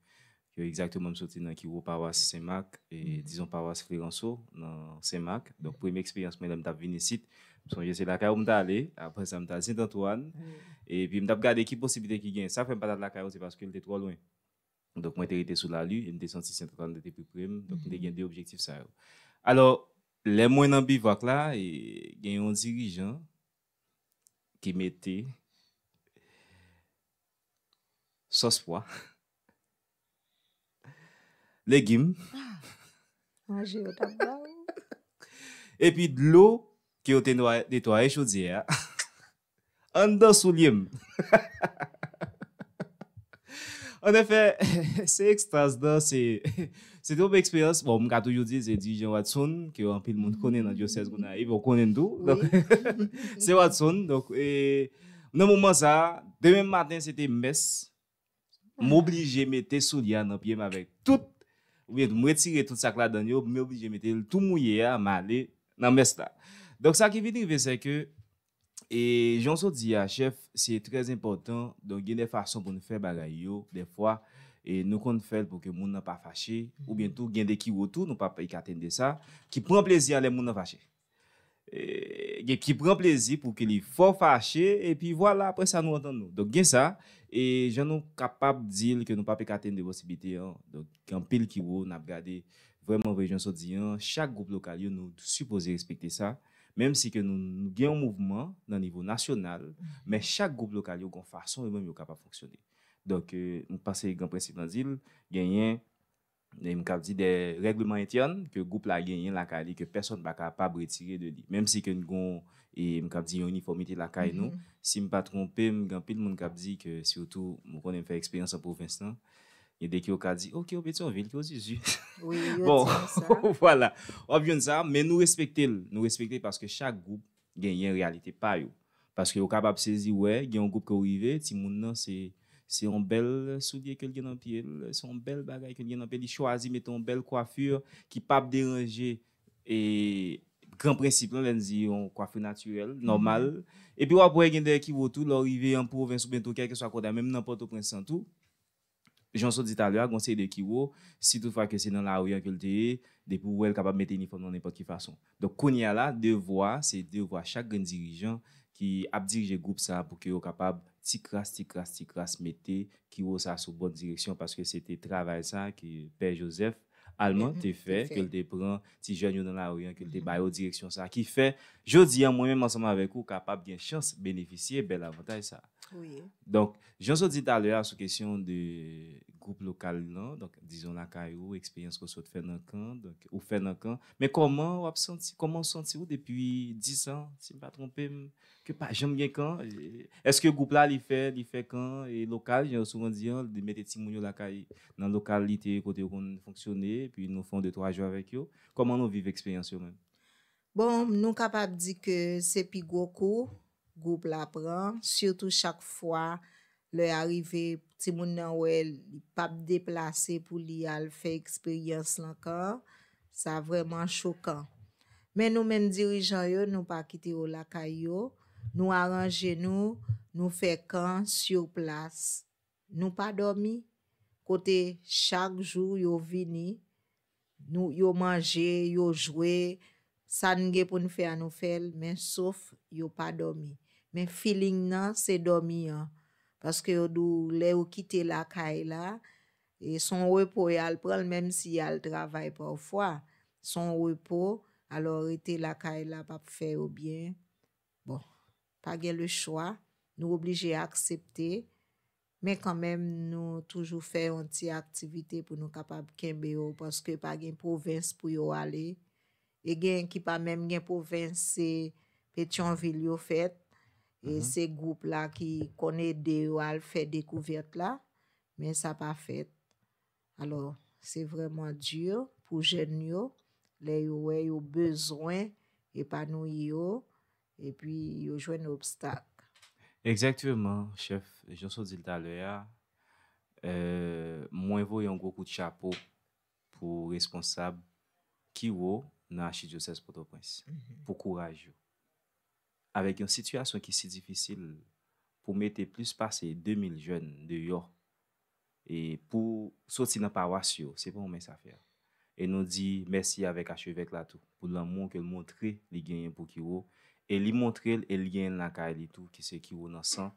ke egzakteman m soti nan Kiwo, pawas Sen Mak, e dizon pawas Fleranso nan Sen Mak. Donk premye eksperyans mwen lè m t ap vin isit, m sonje se lakay ou m t ale, apre sa m t al Sent Antwàn, epi m t ap gade ki posiblite ki gen. Sa fè m pa t al lakay ou, se paske l te twò lwen. Donk mwen te rete sou Lali, e m te santi Sent Antwàn te pi pre m. Donk m te gen de objektif sa yo. Alò, lè mwen nan bivwak la, e gen yon dirijan ki mete sòs pwa, legim, Manje yo t ap ba ou. Epi dlo ke yo te nwa- netwaye chodyè a anndan soulye m. Anefè, se ekstaz nan, se se te yon eksperyans. Bon, m ka toujou di se dirijan Watson, ke anpil moun konnen nan dyosèz Gonayiv, ou konnen l tou. Donk, se Watson. Donk, e, nan moman sa a, demen maten, se te mès. M oblije mete soulye a nan pye m avèk tout, oubyen m retire tout sa k ladan l yo, m oblije mete l tou mouye a, m ale nan mès la. Donk, sa ki vin rive, se ke, e, jan w sot di a, chèf, se trè enpòtan. Donk, gen de fason pou n fè bagay yo, dèfwa, e nou konn fè l pou ke moun nan pa fache, oubyen tou, gen de kiwo tou, nou p ap ekatenn de sa, ki pran plezi a lè moun nan fache. E, gen ki pran plezi pou ke li fè w fache, epi vwala, apre sa, nou antann nou. Donk, gen sa, e jan nou kapab di l ke nou p ap ekatenn de posiblite an. Donk, gen anpil kiwo, n ap gade vrèman vre jan w sot di an, chak gwoup lokal yo, nou sipoze respekte sa. Menm si ke nou, nou gen yon mouvman nan nivo nasyonal, men chak gwoup lokal yo gon fason yo menm yo kapab fonksyone. Donk, e, m panse gran prensip lan di l, genyen, e m kab di de règleman entèn ke gwoup la genyen lakay li, ke pèsonn pa kapab retire de li. Menm si ke n gon, e m kab di yon inifòmite lakay nou, si m pa twonpe m, gen anpil moun kab di ke, sitou, m konnen m fè eksperyans an pwovens lan, gen de ki yo ka di, oke, w Petyonvil, ki w Zuzu. Wi, yo bon, di sa. Vwala. W ap jwenn sa, men nou respekte l. Nou respekte l paske chak gwoup genyen reyalite pa yo. Paske yo kapab sezi wè, gen yon gwoup ke w rive, timoun nan se, se yon bèl soulye ke l gen nan pye l, se yon bèl bagay ke l gen nan pye l, li chwazi mete yon bèl kwafi ki p ap deranje, e, gran prensip lan, lè n di yon kwafi natirèl, nòmal. Epi w ap wè gen de kiwo tou, lè w rive an pwovens oubyen tou, kèlkeswa kote, menm nan Pòtoprens lan tou, jan w sot di talè a, gon seri de kiwo, si toutfwa ke se nan lari an ke l te ye, Depi w wè l kapab mete inifòm nan nenpòt ki fason. Donk, kounye a la, devwa, se devwa chak grenn dirijan ki ap dirije gwoup sa a pou ke yo kapab ti kras, ti kras, ti kras mete Kiwo sa a sou bòn direksyon, paske se te travay sa a ke Pè Joseph Alman te fè, ke l te pran ti jèn yo nan lari an, ke l te ba yo direksyon sa a. Ki fè, jodi a, mwen menm ansanm avèk ou, kapab gen chans benefisye bèl avantaj sa a. Donk, jan w sot di talè a sou kesyon de gwoup lokal lan, donk, dizon lakay ou, eksperyans ke w sot fè nan kan, donk, ou fè nan kan. Men kòman w ap santi, kòman w santi w depi dis an, si m pa twonpe m, ke pa janm gen kan? E, èske gwoup la, li fè, li fè kan e lokal, jan yo souvan di an, li mete timoun yo lakay nan lokalite kote yo konn fonksyone, epi nou fè yon de twa jou avèk yo? Kòman nou viv eksperyans yo menm? Bon, nou kapab di ke se pi gwo kou gwoup la pran, sitou chak fwa lè a rive, timoun nan wè li p ap deplase pou li al fè eksperyans lan kan, sa vrèman chokan. Men nou menm dirijan yo, nou pa kite yo lakay yo, nou aranje nou, nou fè kan sur plas. Nou pa dòmi, kote chak jou yo vini, nou, yo manje, yo jwe, sa n gen pou n fè a nou fè l, men sof yo pa dòmi. Men feeling nan se dòmi an. Paske yo di w lè yo kite lakay la, e se yon repo y al pran l, menm si y al travay pafwa. Se yon repo, alò rete lakay la p ap fè yo byen. Bon, pa gen le chwa, nou oblije aksepte, men kanmenm nou toujou fè yon ti aktivite pou nou kapab kenbe yo, paske pa gen pwovens pou yo ale. E gen ki pa menm gen pwovens, se Petyonvil yo fèt. E se gwoup la ki konn ede yo al fè dekouvèt la, men sa pa fèt. Alò, se vrèman di pou jèn yo, lè yo wè yo bezwen epanouyi yo, epi yo jwenn obstak. Egzakteman, chèf, jan w sot di l talè a, euh, mwen voye yon gwo kout chapo pou responsab Kiwo nan Achidyosèz Pòtoprens, pou kouraj yo. Avèk yon sitiyasyon ki si difisil, pou mete plis pase de mil jèn deyò, e pou soti nan pawas yo, se pa yon mens afè. E nou di mèsi avèk achevèk la tou, pou lanmou ke l montre li genyen pou Kiwo, e li montre l e li genyen l lakay li tou, ki se Kiwo nan san.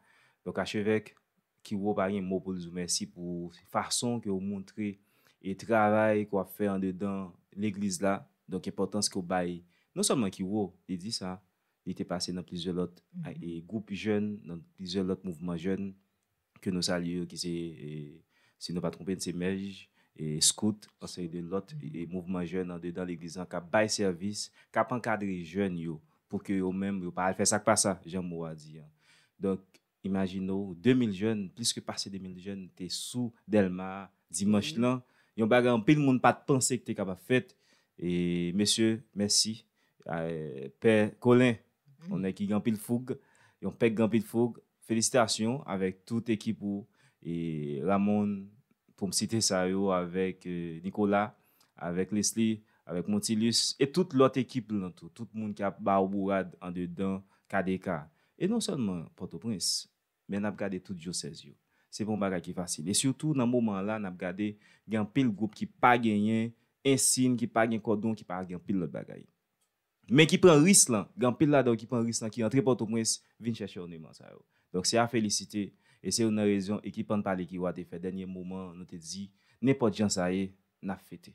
Donk, achevèk, Kiwo pa gen mo pou l di w mèsi pou fason ke w montre e travay ke w ap fè andedan legliz la. Donk, enpòtans ke w bay, non sèlman Kiwo, li di sa, li te pase nan plizyè lòt, e, gwoup jèn, nan plizyè lòt mouvman jèn ke nou salye yo, ki se, e, si nou pa twonpe n, se mèj, e, skout, yon seri de lòt, e, mouvman jèn andedan legliz lan k ap bay sèvis, k ap ankadre jèn yo, pou ke yo menm, yo pa al fè sa k pa sa, jan mo a di an. Donk, imajine w, de mil jèn, plis ke pase de mil jèn te sou Dèlma dimanch lan. Yon bagay anpil moun pa t panse ki te kapab fèt. E, mesye, mèsi. Eh, Pè Colin, yon nèg ki gen anpil foug, yon pè ki gen anpil foug. Felisitasyon avèk tout ekip ou, e Ramon, pou m site sa yo, avèk, eh, Nicolas, avèk Leslie, avèk Montilus, e tout lòt ekip lan tou, tout moun k ap ba w bourad andedan K D K. E non sèlman Pòtoprens, men n ap gade tout dyosèz yo. Se pa yon bagay ki fasil. E sitou nan moman an la, n ap gade, gen anpil gwoup ki pa genyen ensiy, ki pa gen kòdon, ki pa gen anpil lòt bagay. Men ki pran risk lan, gen anpil ladan yo ki pran risk lan, ki antre Pòtoprens, vin chèche òneman sa yo. Donk, se a felisite, e se youn nan rezon ekip Ann Pale Kiwo a te fè dènye moman, nou te di, nenpòt jan sa ye, n ap fete.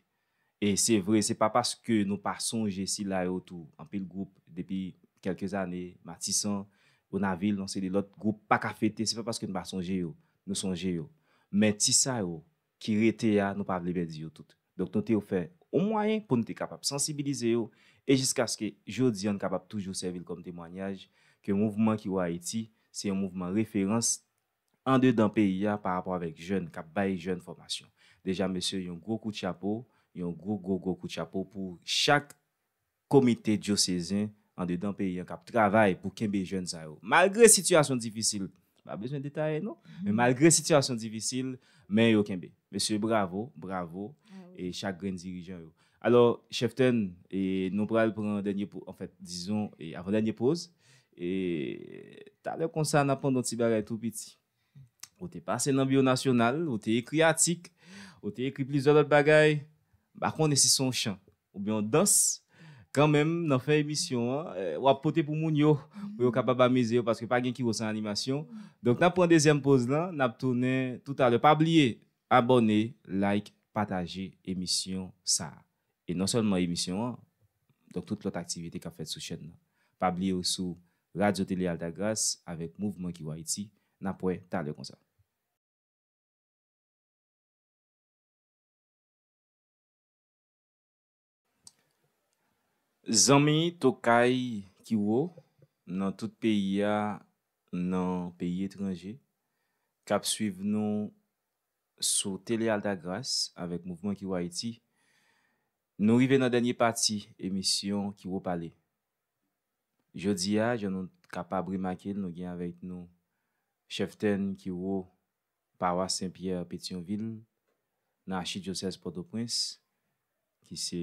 E se vre, se pa paske nou pa sonje sila yo tou. Anpil gwoup, depi kèlke zane, Matisan, Onavil, yon seri de lòt gwoup pa ka fete, se pa paske nou pa sonje yo, nou sonje yo. Men ti sa yo ki rete a, nou pa vle pèdi yo tout. Donk, nou te fè yon mwayen pou nou te kapab sansibilize yo, e jiskaske jodi a, n kapab toujou sèvi l kòm temwayaj ke mouvman Kiwo Ayiti, se yon mouvman referans andedan peyi a pa rapò avèk jèn, k ap bay jèn fòmasyon. Deja, mesye, yon gwo kout chapo, yon gwo, gwo, gwo kout chapo pou chak komite dyosezen andedan peyi an k ap travay pou kenbe jèn sa yo. Malgre sitiyasyon difisil, pa bezwen detaye non, men malgre sitiyasyon difisil, men yo kenbe. Mesye, bravo, bravo, e chak grenn dirijan yo. Alò, Chèf Ten, e nou pral pran dènye po-, anfèt, dizon, e avan dènye poz. E talè konsa, n ap mande yon ti bagay tou piti. Ou te pase nan Biwo Nasyonal, ou te ekri atik, ou te ekri plizyè lòt bagay. M pa konnen si se yon chan. oubyen yon dans, kanmenm, nan fen emisyon an, eh, w ap pote pou moun yo, pou yo kapab amize yo, paske pa gen kiwo san animasyon. Donk, n ap pran dezyèm poz lan, n ap tounen toutalè. Pa bliye, abòne, like, pataje emisyon sa a. E non sèlman emisyon an, donk tout lòt aktivite k ap fèt sou chèn nan. Pa bliye w sou Radyo Tele Altagras avèk Mouvman Kiwo Ayiti. N ap wè talè konsa. Zanmi tokay Kiwo nan tout peyi a, nan peyi etranje, k ap swiv nou sou Tele Altagras avèk Mouvman Kiwo Ayiti, nou rive nan dènye pati emisyon Kiwo Pale. Jodi a, jan nou kapab remake l, nou gen avèk nou chèftèn Kiwo pawas Sen Pyè Petyonvil, nan achidyosèz Pòtoprens, ki se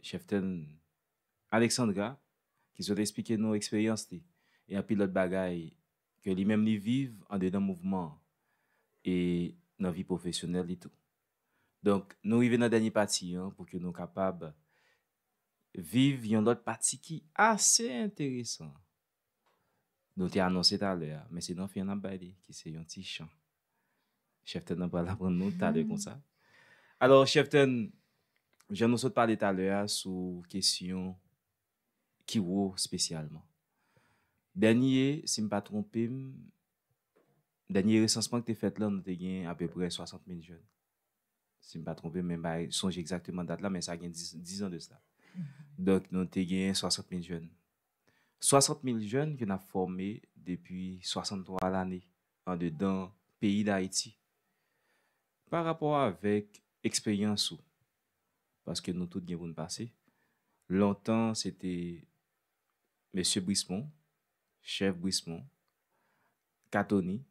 chèftèn Alexandra, ki sot esplike nou eksperyans li e anpil lòt bagay ke li menm li viv andedan mouvman an e nan vi pwofesyonèl li tou. Donk, nou rive nan dènye pati an pou ke nou kapab viv yon lòt pati ki ase enteresan. Nou te anonse talè a, men se nan fen an n ap bay li, ki se yon ti chan. Chèftèn nan pral aprann nou talè konsa. Alò, chèftèn, jan nou sot pale talè a sou kesyon Kiwo espesyalman. Dènye, si m pa twonpe m, dènye resansman ki te fèt lan, nou te gen apeprè swasant mil jèn. Si m pa twonpe m, men m pa sonje egzakteman dat la, men sa gen dis, dis an de sila. Donk, nou te gen swasant mil jèn. Swasant mil jèn ke n ap fòme depi swasanntwa lane andedan peyi Dayiti. Pa rapò avèk eksperyans ou, paske nou tout gen pou n pase, lontan se te Mesye Brismond, Chèf Brismond, Katoni,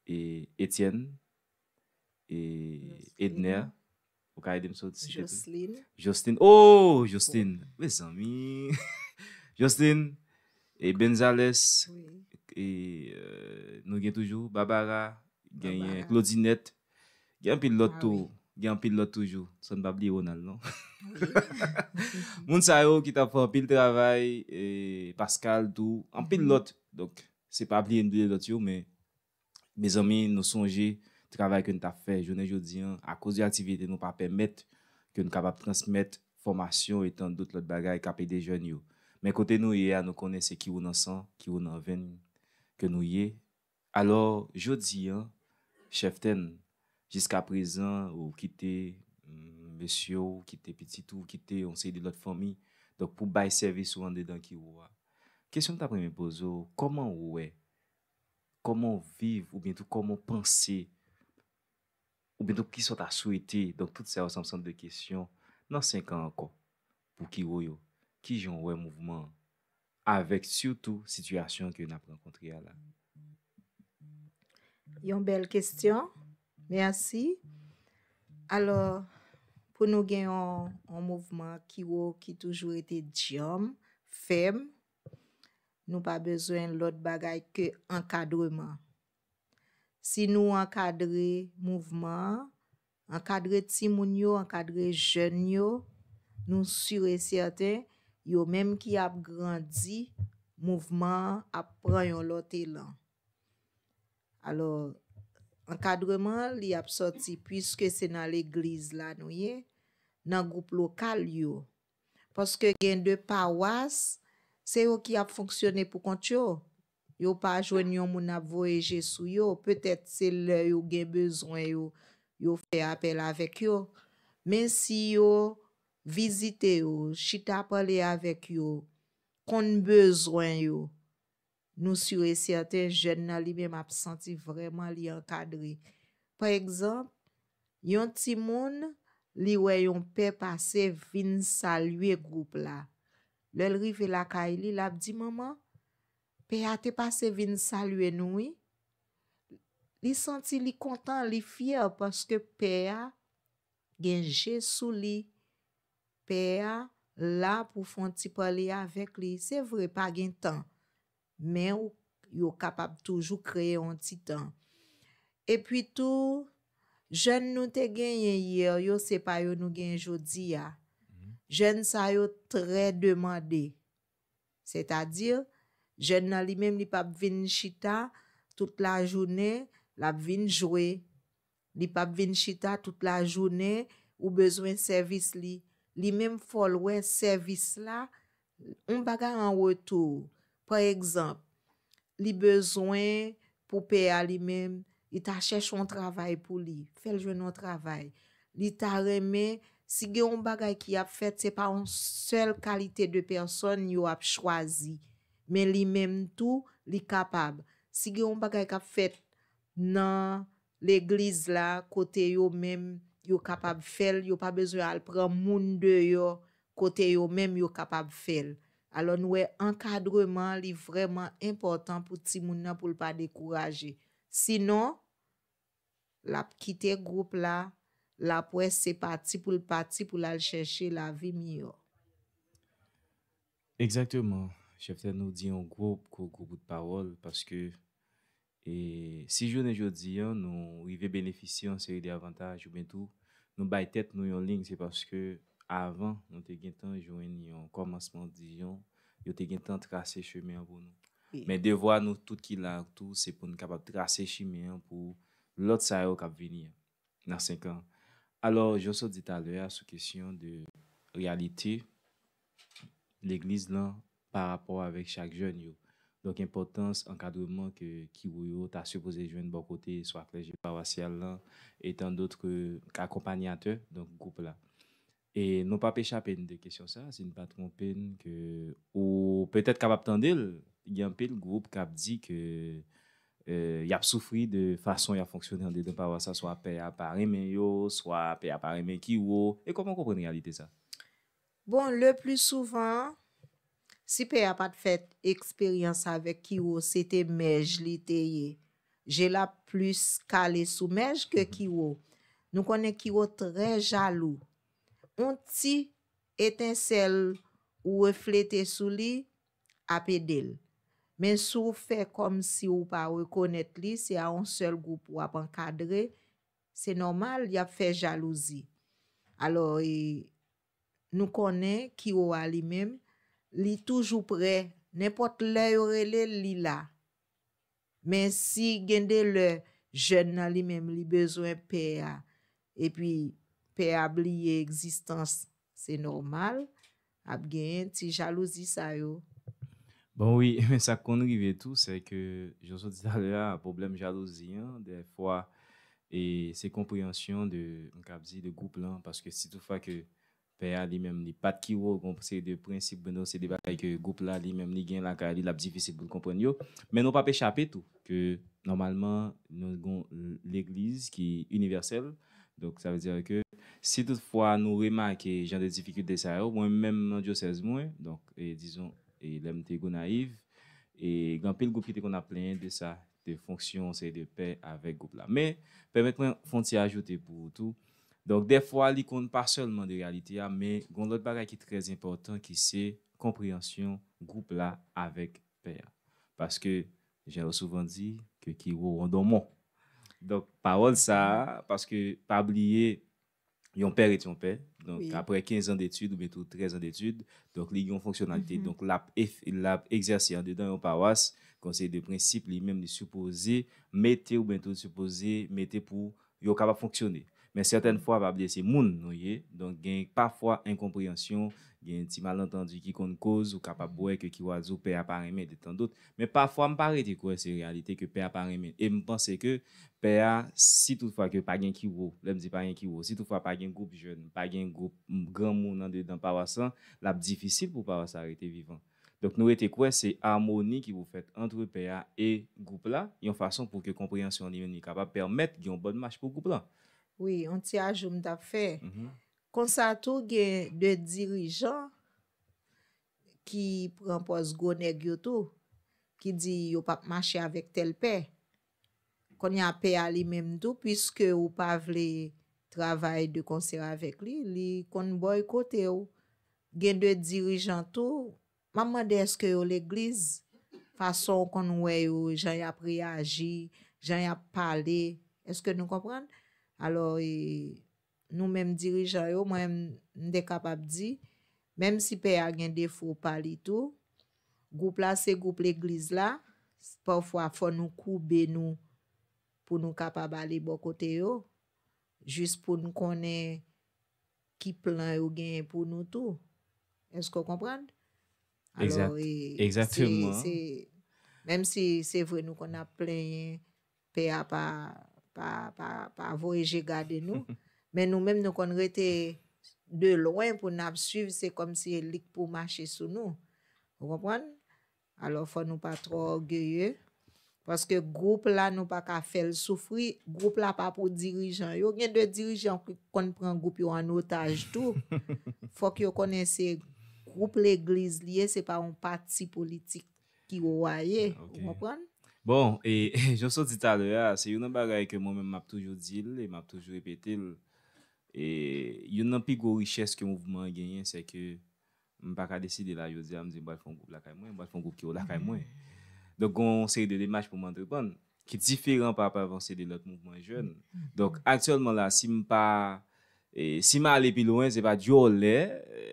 e Etienne, e Edner. Ou ka ede m sot site tou? Jocelyn. Jocelyn. Oh, Jocelyn. Mezanmi. Jocelyn. E Benzales. Wi. E, euh, nou gen toujou Barbara. Genyen Claudinette. Gen anpil lòt tou. Gen anpil lòt toujou. San n pa bliye Ronald, non? Wi. Moun sa yo ki t ap fè anpil travay, e Pascal tou, anpil lòt. Donk, se pa bliye n bliye lòt yo, men mezanmi, nou sonje travay ke n t ap fè jounen jodi an, akoz de aktivite nou pa pèmèt ke n kapab transmèt fòmasyon e tann dòt lòt bagay k ap ede jèn yo. Men kote nou ye a, nou konnen se Kiwo nan san, Kiwo nan venn ke nou ye. Alò, jodi an, chèftèn, jiskaprezan, ou kite, mm, mesye w, ou kite pitit ou, ou kite yon seri de lòt fanmi, donk pou bay sèvis ou andedan Kiwo a. Kesyon m t ap renmen poze w, kòman w wè, kòman w viv, oubyen tou kòman w panse, oubyen tou kisa w ta swete, donk tout sa yo se yon sant de kesyon, nan senk an ankò, pou Kiwo yo, kijan w wè mouvman an, avèk sitou sitiyasyon ke n ap rankontre a la? Yon bèl kesyon. Mèsi. Alò, pou nou gen yon, yon mouvman Kiwo ki toujou rete djanm, fèm, nou pa bezwen lòt bagay ke ankadreman. Si nou ankadre mouvman an, ankadre timoun yo, ankadre jèn yo, nou si e sèten, yo menm ki ap grandi, mouvman an ap pran yon lòt elan. Alò, ankadreman an, li ap sòti, piske se nan legliz la nou ye, nan gwoup lokal yo. Paske gen de pawas, se yo ki ap fonksyone pou kont yo. Yo pa jwenn yon moun ap voye je sou yo. Petèt se lè yo gen bezwen yo, yo fè apèl avèk yo. Men si yo vizite yo, chita pale avèk yo, konn bezwen yo, nou si e sèten jèn nan li menm ap santi vrèman li ankadre. Pa egzanp, yon timoun, li wè yon pè pase vin salye gwoup la. Lè l rive lakay li, l ap di, "Manman, pè a te pase vin salye nou, wi." Li santi li kontan, li fyè paske pè a gen je sou li. Pè a la pou fè yon ti pale avèk li. Se vre, pa gen tan, men ou, yo kapab toujou kreye yon ti tan. Epi tou, Jèn nou te genyen yè yo, se pa yo nou genyen jodi a. Jèn sa yo trè demande. Sètadi, jèn nan li menm, li p ap vin chita tout lajounen, l ap vin jwe. Li p ap vin chita tout lajounen, ou bezwen sèvis li. Li menm, fò l wè sèvis la, yon bagay an retou. Pa egzanp, li bezwen pou pè a li menm, li ta chèche yon travay pou li, fè l jwenn yon travay. Li ta renmen, si gen yon bagay ki ap fèt, se pa yon sèl kalite de pèsòn yo ap chwazi, men li menm tou, li kapab. Si gen yon bagay k ap fèt nan legliz la, kote yo menm, yo kapab fè l, yo pa bezwen al pran moun deyò, kote yo menm, yo kapab fè l. Alò, nou wè ankadreman, li vrèman enpòtan pou timoun nan, pou l pa dekouraje. Sinon, l ap kite gwoup la, l ap wè se pati pou l pati pou l al chèche lavi miyò. Egzakteman, chèf tè, nou di yon gwo, gwo, gwo bout pawòl, paske e, si jounen jodi a, nou rive benefisye yon seri de avantaj, oubyen tou, nou bay tèt nou yon liy, se paske avan, nou te gentan jwenn yon kòmansman, dijon, yo te gentan trase chemen an pou nou. Men devwa nou tout ki la tou, se pou n kapab trase chimen an pou lòt sa yo k ap vini an, nan senk an. Alò, jan w sot di talè a sou kesyon de reyalite legliz lan pa rapò avèk chak jèn yo. Donk, enpòtans ankadreman ke kiwo yo ta sipoze jwenn bò kote swa klèje pawasyal lan, e tandot ke akonpanyatè, donk, gwoup la. E nou p ap echape n de kesyon sa, si n pa twonpe n, ke ou petèt kapab tande l, gen anpil gwoup k ap di ke e, y ap soufri de fason y ap fonksyone andedan pawas la, swa pè a pa renmen yo, swa pè a pa renmen kiwo. E kòman w konprann reyalite sa? Bon, le pli souvan, si pè a pa t fè eksperyans avèk kiwo, se te mèj li te ye. Je l ap plis kale sou mèj ke kiwo. Nou konnen kiwo trè jalou. On ti etensèl ou reflete sou li ap ede l. Men si w fè kòmsi w pa rekonèt li, se a yon sèl gwoup w ap ankadre, se nòmal, y ap fè jalouzi. Alò, e, nou konnen kiwo a li menm, li toujou prè. Nenpòt lè yo rele l, li la. Men si gen de lè jèn nan li menm li bezwen pè a, epi pè a bliye egzistans, se nòmal, ap genyen ti jalouzi sa yo. Bon, wi, men sa k konn rive tou, se ke, jan w sot di talè a, pwoblèm jalouzi an, dèfwa, e se konpreyansyon de, m kab di, de gwoup lan, paske si toutfwa ke pè a li menm, li pa t kiwo, gon seri de prensip, bon, se de bagay ke gwoup la li menm li gen lakay li, l ap difisil pou l konprann yo. Men nou p ap echape tou ke nòmalman nou gon legliz ki inivèsèl. Donk, sa vle di ke si toutfwa nou remake jan de difikilte sa yo, mwen menm nan dyosèz mwen, donk, e, dizon, e, lè m te Gonayiv, e, gen anpil gwoup ki te konn ap plenyen de sa, de fonksyon, se de pè avèk gwoup la. Men, pèmèt mwen fè yon ti ajoute pou ou tou. Donk, dèfwa, li konn pa sèlman de reyalite a, men gon lòt bagay ki trè enpòtan, ki se konpreyansyon gwoup la avèk pè a. Paske, jan yo souvan di, ke kiwo wondonmon. Donk, pawòl sa a, paske pa bliye, yon pè ret yon pè. Donk, apre kenz an detid oubyen tou trèz an detid, donk, li gen yon fonksyonalite. Donk, l ap, l ap egzèse andedan yon pawas, konsèy de prensip, li menm, li sipoze mete oubyen tou sipoze mete pou yo kapab fonksyone. Men sètèn fwa, pa bliye se moun nou ye, donk gen pafwa enkonpreyansyon, gen ti malantandi ki konn koz, ou kapab wè ke kiwo a di w pè a pa renmen, de tan dot. Men pafwa, m pa rete kwè se reyalite ke pè a pa renmen. E m panse ke pè a, si toutfwa ke pa gen kiwo, lè m di pa gen kiwo, si toutfwa pa gen gwoup jèn, pa gen gwoup granmoun andedan pawas lan, l ap difisil pou pawas la rete vivan. Donk, nou rete kwè se amoni ki pou fèt ant pè a e gwoup la, yon fason pou ke konpreyansyon li menm li kapab pèmèt gen yon bòn mach pou gwoup lan. Wi, yon ti ajou m t ap fè. Konsa tou, gen de dirijan ki pran pòz gwo nèg yo tou, ki di yo p ap mache avèk tèl pè. Kounye a, pè a li menm tou, piske ou pa vle travay de konsè avèk li, li konn bòykote w. Gen de dirijan tou, m ap mande èske yo legliz, fason w konn wè yo, jan y ap reyaji, jan y ap pale, èske nou konprann? Alò, e, nou menm dirijan yo, mwen, m te kapab di, menm si pè a gen defo pa li tou, gwoup la se gwoup legliz la, pafwa fò nou koube nou pou nou kapab ale bò kote yo, jis pou n konnen ki plan yo genyen pou nou tou. Èske w konprann? Alò, Exact. e, Exactement. Se, se, menm si se vre nou konn ap plenyen, pè a pa, pa, pa, pa voye je gade nou, men nou menm nou konn rete de lwen pou n ap swiv, se kòmsi li k pou mache sou nou. Ou konprann? Alò, fò nou pa twò ògeye. Paske gwoup la, nou pa ka fè l soufri. Gwoup la pa pou dirijan yo. Gen de dirijan ki konn pran gwoup yo an otaj tou. Fòk yo konnen se gwoup legliz li ye, se pa yon pati politik ki ou a ye. Ou Ok. Konprann? Bon, e jan w sot di talè a, se youn nan bagay ke mwen menm m ap toujou di l e m ap toujou repete l. E youn nan pi gwo richès ke mouvman an genyen, se ke m pa ka deside la jodi a, m di m pral fè yon gwoup lakay mwen, m pral fè yon gwoup ki lakay mwen. Donk, gen yon seri de demach pou m antreprann ki diferan pa rapò avè yon seri de lòt mouvman jèn. Donk, aktyèlman la, si m pa, e, si m ale pi lwen, se pa dyòlè, e,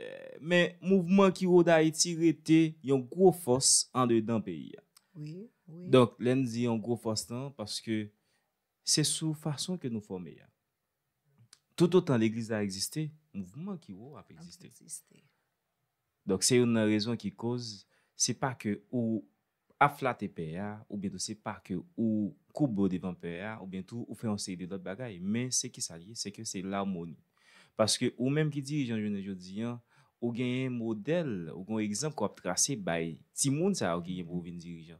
men mouvman Kiwo Dayiti rete yon gwo fòs andedan peyi a. Wi, wi. Donk, lè n di yon gwo fòs lan, paske se sou fason ke nou fòme a. Toutotan legliz la egziste, mouvman Kiwo ap egziste. Egziste. Donk, se youn nan rezon ki koz, se pa ke ou ap flate pè a, oubyen tou se pa ke ou koube w devan pè a, oubyen tou ou fè yon seri de lòt bagay, men se ki sa l ye, se ke se lamoni. Paske ou menm ki dirijan jounen jodi an, ou genyen modèl, ou gen yon egzanp ke w ap trase bay timoun sa yo ki gen pou vin dirijan.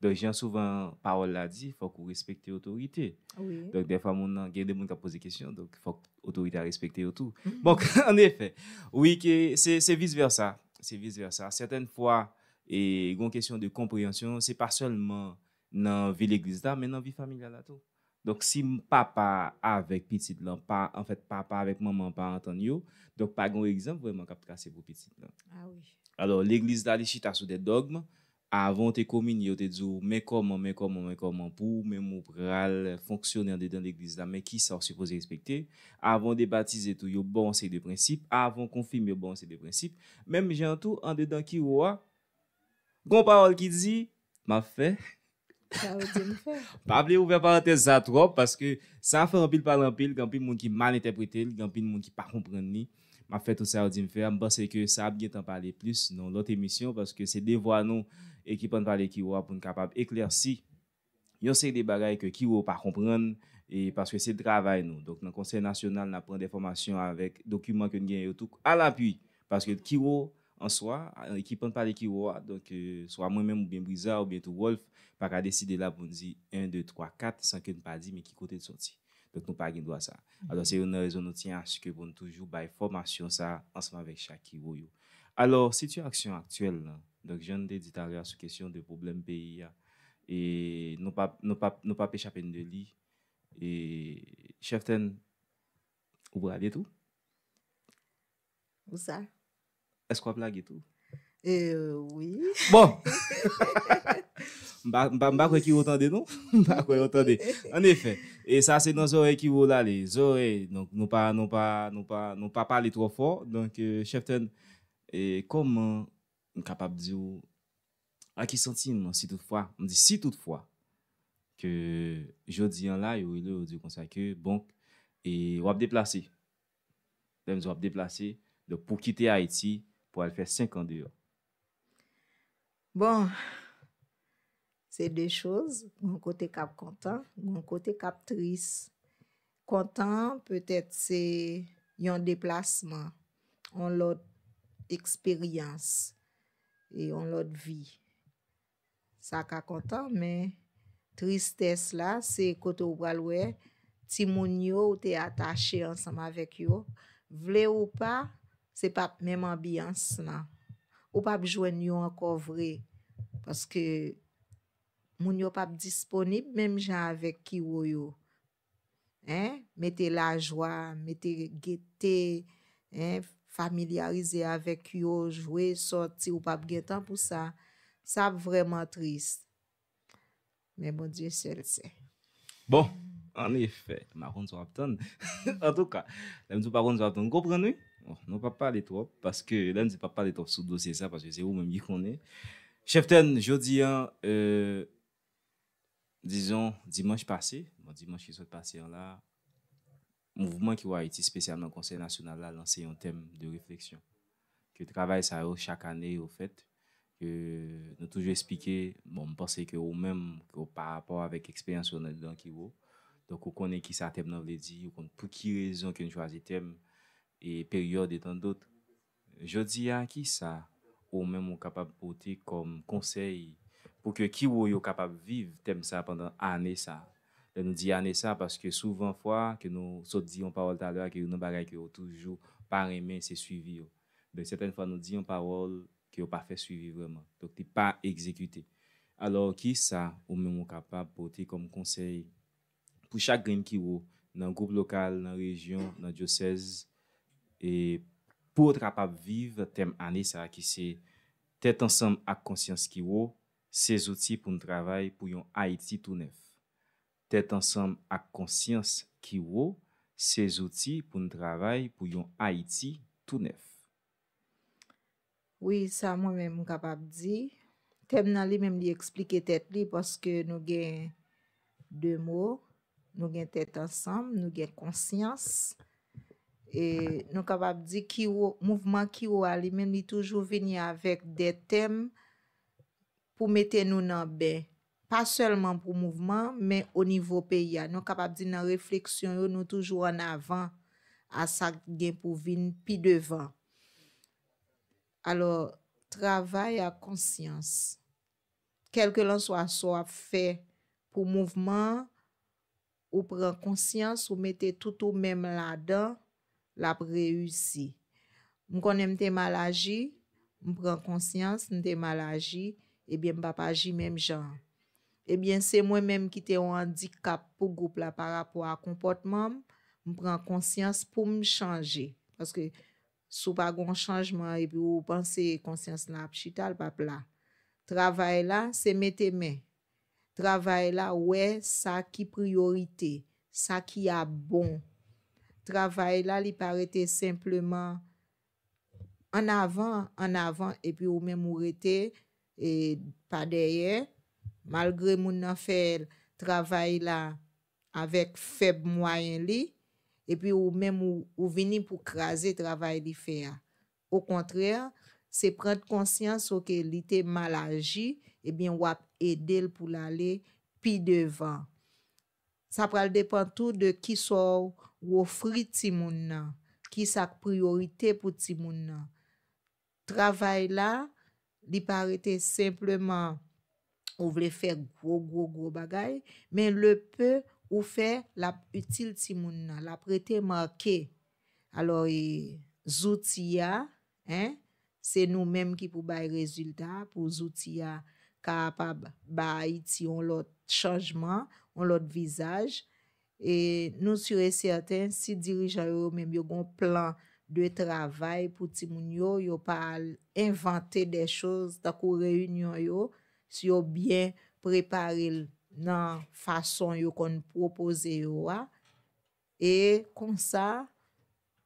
Donk, jan souvan pawòl la di, fòk ou respekte otorite. Wi. Donk, dèfwa, moun nan, gen de moun k ap poze kesyon, donk, fòk otorite a respekte yo tou. Donk, an efè, wi, ke se, se vis vèsa. Se vis vèsa. Sètèn fwa, e gen yon kesyon de konpreyansyon, se pa sèlman nan vi legliz la, men nan vi familyal la tou. Donk, si m- papa avèk pitit lan, pa, anfèt, papa avèk manman pa antann yo, donk, pa gen yon egzanp vrèman k ap trase pou pitit lan. Ah wi. Alò, legliz la, li chita sou de dògm. Avan w te kominye, yo te di w, men kòman, men kòman, men kòman, pou ou menm ou pral fonksyone andedan legliz la, men kisa w sipoze respekte. Avan w debatize tou, yo ba w yon seri de prensip. Avan w konfime, yo ba w yon seri de prensip. Menm jan tou, andedan Kiwo a, gon pawòl ki di, m ap fè. Sa yo di m fè. Pa bliye ouvè parantèz sa twòp, paske sa fè anpil pale anpil, gen anpil moun ki mal entèprete l, gen anpil moun ki pa konprann li. M ap fè tout sa yo di m fè a. M panse ke sa ap gentan pale plis nan lòt emisyon, paske se devwa nou, Ekip Ann Pale Kiwo a, pou n kapab eklèsi yon seri de bagay ke Kiwo pa konprann, e paske se travay nou. Donk, nan Konsèy Nasyonal, n ap pran de fòmasyon avèk dokiman ke n genyen yo tou alapui. Paske Kiwo, an swa, Ekip Ann Pale Kiwo a, donk, e, swa mwen menm oubyen Briza oubyen tou Wolf, pa ka deside la pou n di en, de, twa, kat, san ke n pa di men ki kote l soti. Donk, nou pa gen dwa sa. Alò, se youn nan rezon nou tyen aske pou n toujou bay fòmasyon sa ansanm avèk chak Kiwo yo. Alò, sitiyasyon aktyèl lan, donk, jan n te di talè a sou kesyon de pwoblèm peyi a, e nou pa, nou pa, nou pa pe chape n de li. E, Chèf Tèn, ou prale tou? Ou sa? Èske w ap lage tou? E, wi. Bon! M pa, m pa, m pa kwè Kiwo tande, non? M pa kwè yo tande. An efè, e sa se nan zòrèy Kiwo l ale. Zòrèy, donk, nou pa, nou pa, nou pa, nou pa pale twò fò. Donk, e, Chèf Tèn, e, kòman m kapab di w, a ki santiman, si toutfwa, m di si toutfwa, ke jodi an la, yo rele w, yo di w konsa ke, bon, e w ap deplase. Lè m di w ap deplase, donk, pou kite Ayiti, pou al fè senk an deyò. Bon, se de choz, gon kote k ap kontan, gon kote k ap tris. Kontan, petèt se yon deplasman, yon lòt eksperyans, e yon lòt vi. Sa ka kontan, men tristès la, se kote w pral wè timoun yo ou te atache ansanm avèk yo. Vle ou pa, se p ap menm anbyans lan. Ou p ap jwenn yo ankò vre, paske moun yo p ap disponib menm jan avèk Kiwo yo. Hein? Mete lajwa, mete gete, hein? Familyarize avèk yo, jwe, sòti, ou p ap gen tan pou sa. Sa ap vrèman tris. Men Bondye sèl sè. Bon, An efè, m pa konn sa w ap tann. Antouka, lè m di w pa konn sa w ap tann, ou konprann, wi. Bon, nou p ap pale twòp, paske lè m di p ap pale twòp sou dosye sa, paske se ou menm ki konnen. Chèf Tèn, jodi a, euh, dizon, dimanch pase, bon, dimanch ki sot pase an la, Mouvman Kiwo Ayiti, espesyalman Konsèy Nasyonal la, lanse yon tèm de refleksyon. Ke travay sa yo, chak ane, yo fèt. Ke nou toujou eksplike, bon, m panse ke ou menm, ke w pa rapò avèk eksperyans ou anndan Kiwo, donk ou konnen kisa tèm nan vle di, ou konn pou ki rezon ke n chwazi tèm, e peryòd, e tan dòt. Jodi a, kisa ou menm ou kapab pote kòm konsèy pou ke Kiwo yo kapab viv tèm sa pandan ane sa? Lè nou di ane sa, paske souvan fwa ke nou sot di yon pawòl talè a, ke youn nan bagay ke yo toujou pa renmen, se swivi yo. Donk, sètèn fwa nou di yon pawòl ke yo pa fè swivi vrèman. Donk, li pa egzekite. Alò, kisa ou menm ou kapab pote kòm konsèy pou chak grenn Kiwo nan gwoup lokal, nan rejyon, nan dyosèz, e pou yo ta kapab viv tèm ane sa a ki se Tèt ansanm ak konsyans Kiwo, se zouti pou n travay pou yon Ayiti tou nèf. Tèt ansanm ak konsyans Kiwo, se zouti pou n travay pou yon Ayiti tou nèf. Wi, sa mwen menm m kapab di. Tèm nan li menm li eksplike tèt li paske nou gen de mo, nou gen tèt ansanm, nou gen konsyans. E nou kapab di Kiwo, mouvman Kiwo a li menm li toujou vini avèk de tèm pou mete nou nan ben. Pa sèlman pou mouvman, men o nivo peyi a. Nou kapab di nan refleksyon yo, nou toujou ann avan a sa k gen pou vin pi devan. Alò, travay ak konsyans. Kèlkelanswa sa w ap fè pou mouvman an, ou pran konsyans, ou mete tout ou menm ladan, l ap reyisi. M konnen m te mal aji, m pran konsyans, m te mal aji, ebyen m p ap aji menm jan an. Ebyen se mwen menm ki te yon andikap pou gwoup la pa rapò a konpòtman m, m pran konsyans pou m chanje. Paske si w pa gen yon chanjman epi ou panse konsyans lan ap chita, l p ap la. Travay la, se mete men. Travay la, wè sa ki priyorite, sa ki ap bon. Travay la, li pa rete senpleman ann avan, ann avan, epi ou menm ou rete e, pa dèyè. Malgre moun nan fè travay la avèk fèb mwayen li, epi ou menm ou, ou vini pou kraze travay li fè a. Okontrè, se pran konsyans, oke, li te mal aji, ebyen w ap ede l pou l ale pi devan. Sa pral depann tou de kisa w ofri timoun nan, kisa k priyorite pou timoun nan. Travay la, li pa rete senpleman ou vle fè gwo, gwo, gwo bagay, men le peu ou fè, l ap itil timoun nan, l ap rete make. Alò, e, zouti a, en, se nou menm ki pou bay rezilta pou zouti a kapab ba Ayiti yon lòt chanjman, yon lòt vizaj. E nou si e sèten, si dirijan yo, yo menm yo gen yon plan de travay pou timoun yo, yo pa al envante de choz tankou reyinyon yo, si yo byen prepare l nan fason yo konn pwopoze yo a. E konsa,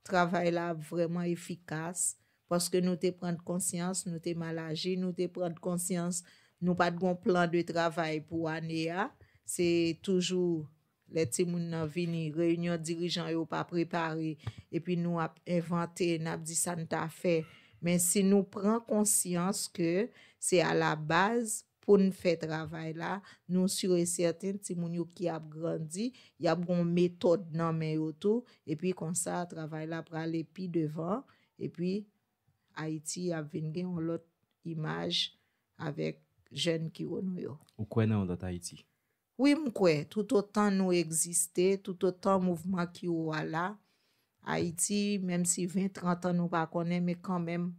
travay la ap vrèman efikas, paske nou te pran konsyans, nou te mal aji, nou te pran konsyans, nou pa t gen plan de travay pou ane a. Se toujou lè timoun nan vini, reyinyon dirijan yo pa prepare, epi nou ap envante, n ap di sa n ta fè. Men si nou pran konsyans ke se alabaz pou n fè travay la, nou si e sèten timoun yo ki ap grandi, y ap gen yon metòd nan men yo tou, epi konsa, travay la prale pi devan, epi Ayiti ap vin gen yon lòt imaj avèk jèn Kiwo nou yo. Ou kwè nan yon lòt Ayiti? Wi, m kwè, toutotan nou egziste, toutotan mouvman Kiwo a la, Ayiti, menm si ven, trant an nou pa konnen, men kanmenm,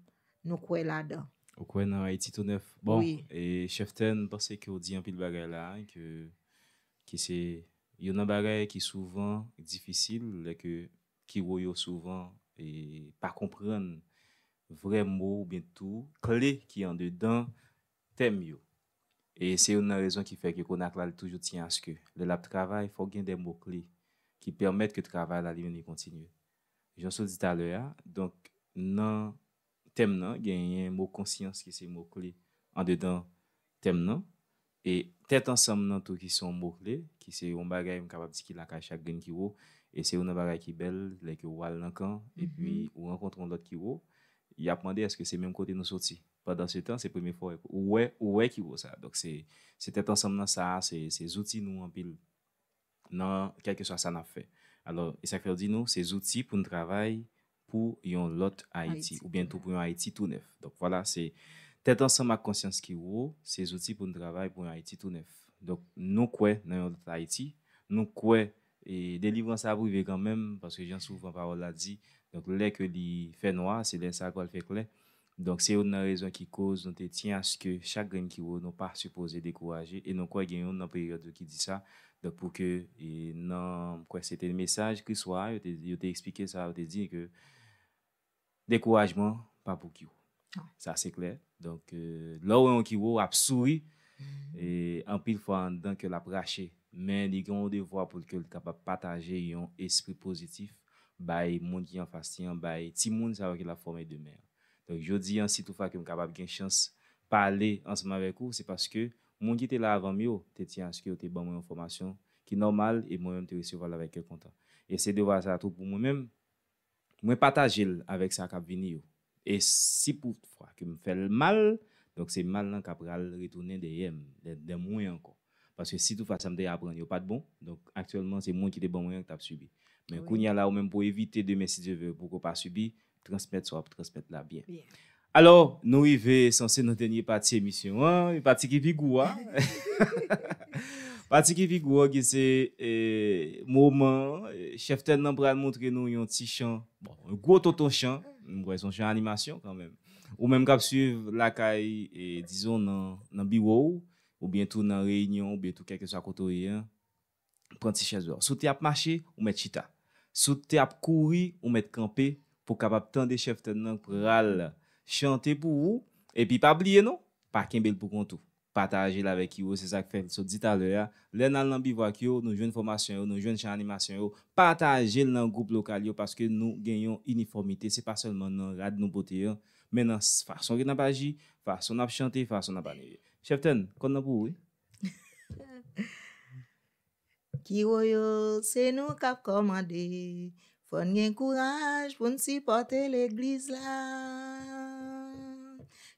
nou kwè ladan. Ou kwè nan Ayiti tou nèf? Bon, e Chèf Tèn, m panse ke w di anpil bagay la, ke, ke se youn nan bagay ki souvan difisil, lè ke Kiwo yo souvan e pa konprann vrè mo oubyen tou kle ki andedan tèm yo. E se youn nan rezon ki fè ke Konak la, li toujou tyen aske lè l ap travay, fòk gen de mo kle ki pèmèt ke travay la li menm li kontinye. Jan w di talè a, donk, nan tèm nan, genyen mo konsyans ki se mo kle andedan tèm nan. E tèt ansanm nan tou ki se yon mo kle, ki se yon bagay m kapab di ki lakay chak grenn kiwo. E se youn nan bagay ki bèl, lè ke w al nan kan, epi ou rankontre yon lòt kiwo, y ap mande èske se menm kote nou soti. Pandan se tan, se premye fwa ou wè, ou wè kiwo sa. Donk, se, se tèt ansanm nan sa a, se, se zouti nou anpil nan kèlkeswa sa n ap fè. Alò, e sa k fè yo di nou, se zouti pou n travay pou yon lòt Ayiti, oubyen tou pou yon Ayiti tou nèf. Donk, vwala, se tèt ansanm ak konsyans ki wo, se zouti pou n travay pou yon Ayiti tou nèf. Donk, nou kwè nan yon lòt Ayiti, nou kwè, e delivrans la ap rive kanmenm, paske jan souvan pawòl la di, donk, lè ke li fè nwa, se lè sa a k pral fè klè. Donk, se youn nan rezon ki koz nou te tyen aske chak grenn kiwo nou pa sipoze dekouraje, e nou kwè gen youn nan peryòd yo ki di sa. Donk, pou ke, e, nan, m kwè se te mesaj Kriswa, yo te, yo te eksplike sa, yo te di ke dekourajman pa pou kiwo. Sa se klè. Donk, e, lè w wè yon kiwo ap souri, e, anpil fwa anndan kè l ap rache. Men li gen yon devwa pou l ke l kapab pataje yon espri pozitif bay moun ki anfas li an, bay timoun sa yo ke l ap fòme demen an. Donk, jodi an, si toutfwa ke m kapab gen chans pale ansanm avèk ou, se paske moun ki te la avan m yo te tyen aske yo te ban mwen yon fòmasyon ki nòmal e mwen menm te resevwa l avèk kè kontan. E se devwa sa a tou pou mwen menm, mwen pataje l avèk sa k ap vini yo. E si toutfwa ke m fè l mal, donk se mal lan k ap pral retounen dèyè m, dè, dè mwen ankò. Paske si toutfwa sa m te aprann yo pa t bon, donk aktyèlman se moun ki te ban mwen an k t ap sibi. Men kounye a la, ou menm pou evite demen, si Dye vle, pou ke w pa sibi, transmèt sa w ap transmèt la byen. Alò, nou rive sanse nan dènye pati emisyon an, pati ki pi gou a. Pati ki pi gwo a ki se, e, moman, e, chèf tèn nan pral montre nou yon ti chan, bon, yon gwo tonton chan, m kwè se yon chan animasyon kanmenm. Ou menm k ap swiv lakay, e, dizon nan, nan biwo w, oubyen tou nan reyinyon, oubyen tou kèlkeswa kote w ye an, pran ti chèz ou. Si w te ap mache, ou mèt chita. Si w te ap kouri, ou mèt kanpe pou w kapab tande chèf tèn nan pral chante pou ou. Epi pa bliye non, pa kenbe l pou kont ou. Pataje l avèk yo, se sa k fè l sot di talè a. Lè n al nan bivwak yo, nou jwenn fòmasyon yo, nou jwenn chan animasyon yo, pataje l nan gwoup lokal yo paske nou gen yon inifòmite, se pa sèlman nan rad nou pote an, men nan s-, fason ke n ap aji, fason n ap chante, fason n ap anime. Chèf tèn, kòn nan pou ou, wi. Kiwoyo, se nou k ap kòmande. Fò n gen kouraj pou n sipòte legliz la.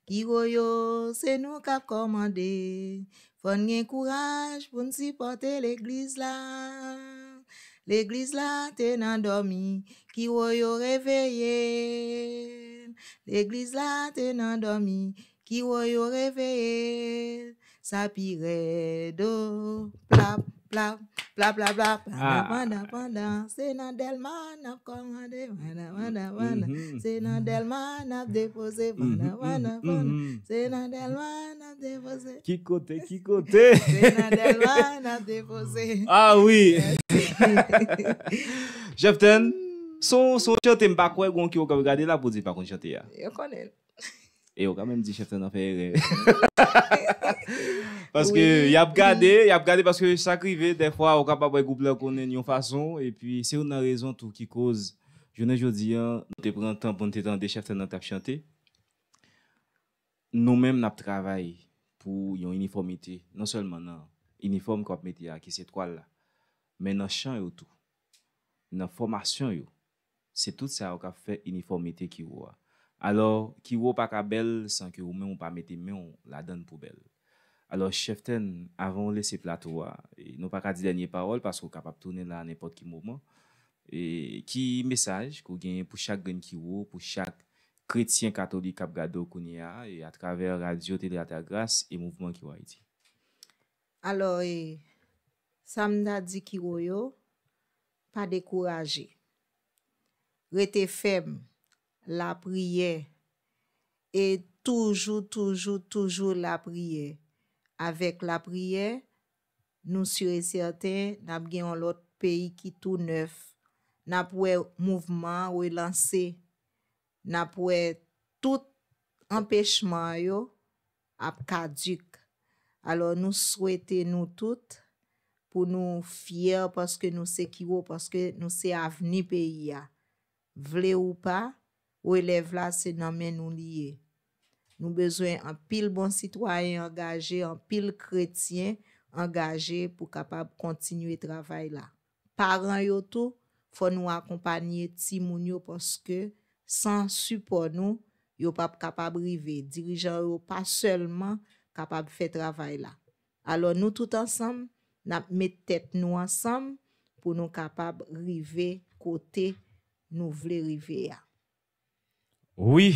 Kiwoyo, se nou k ap kòmande. Fò n gen kouraj pou n sipòte legliz la. Legliz la te nan dòmi, Kiwoyo reveye l. Legliz la te nan dòmi, Kiwoyo reveye l. Sa pi rèd o. Plap, plap, plap, plap, plap. Pandan, pandan, pandan. Se nan Dèlma n ap kòmande. Pandan, pandan, pandan. Se nan Dèlma n ap depoze. Pandan, pandan, pandan. Se nan Dèlma n ap depoze. Ki kote, ki kote? Se nan Dèlma n ap depoze. Ah wi. Chèf tèn, son, son chante m pa kwè gon ki w ap gade la pou di pa konn chante a. Yo konnen l. E yo kanmenm di chèf tèn nan fè erè. Paske y ap gade, y ap gade paske sa k rive, dèfwa ou kapab wè gwoup la konnen yon fason, epi se youn nan rezon tou ki koz, jounen jodi an, nou te pran tan pou n te tande chèf tèn nan t ap chante. Nou menm n ap travay pou yon inifòmite, non sèlman nan inifòm ke w ap mete a, ki se twal la, men nan chan yo tou, nan fòmasyon yo. Se tout sa yo k ap fè inifòmite Kiwo a. Alò, Kiwo pa ka bèl san ke ou menm ou pa mete men w ladan l pou bèl. Alò, chèf tèn, avan w lese plato a, e nou pa ka di dènye pawòl paske w kapab tounen la a nenpòt ki moman. E ki mesaj ke w genyen pou chak grenn Kiwo, pou chak kretyen katolik k ap gade w kounye a, e atravè radyo Tele Atagras e Mouvman Kiwo Ayiti? Alò, e, sa m ta di Kiwo yo, pa dekouraje. Rete fèm, lapriyè, e toujou, toujou, toujou lapriyè. Avèk lapriyè, nou si e sèten n ap gen yon lòt peyi ki tou nèf. N ap wè mouvman an relanse. N ap wè tout anpechman yo ap kadik. Alò, nou swete nou tout pou nou fyè paske nou se Kiwo, paske nou se avni peyi a. Vle ou pa, relèv la se nan men nou li ye. Nou bezwen anpil bon sitwayen angaje, anpil kretyen angaje pou kapab kontinye travay la. Paran yo tou, fò nou akonpanye timoun yo paske san sipò nou, yo p ap kapab rive. Dirijan yo pa sèlman kapab fè travay la. Alò, nou tout ansanm, n ap met tèt nou ansanm pou nou kapab rive kote nou vle rive a. Wi,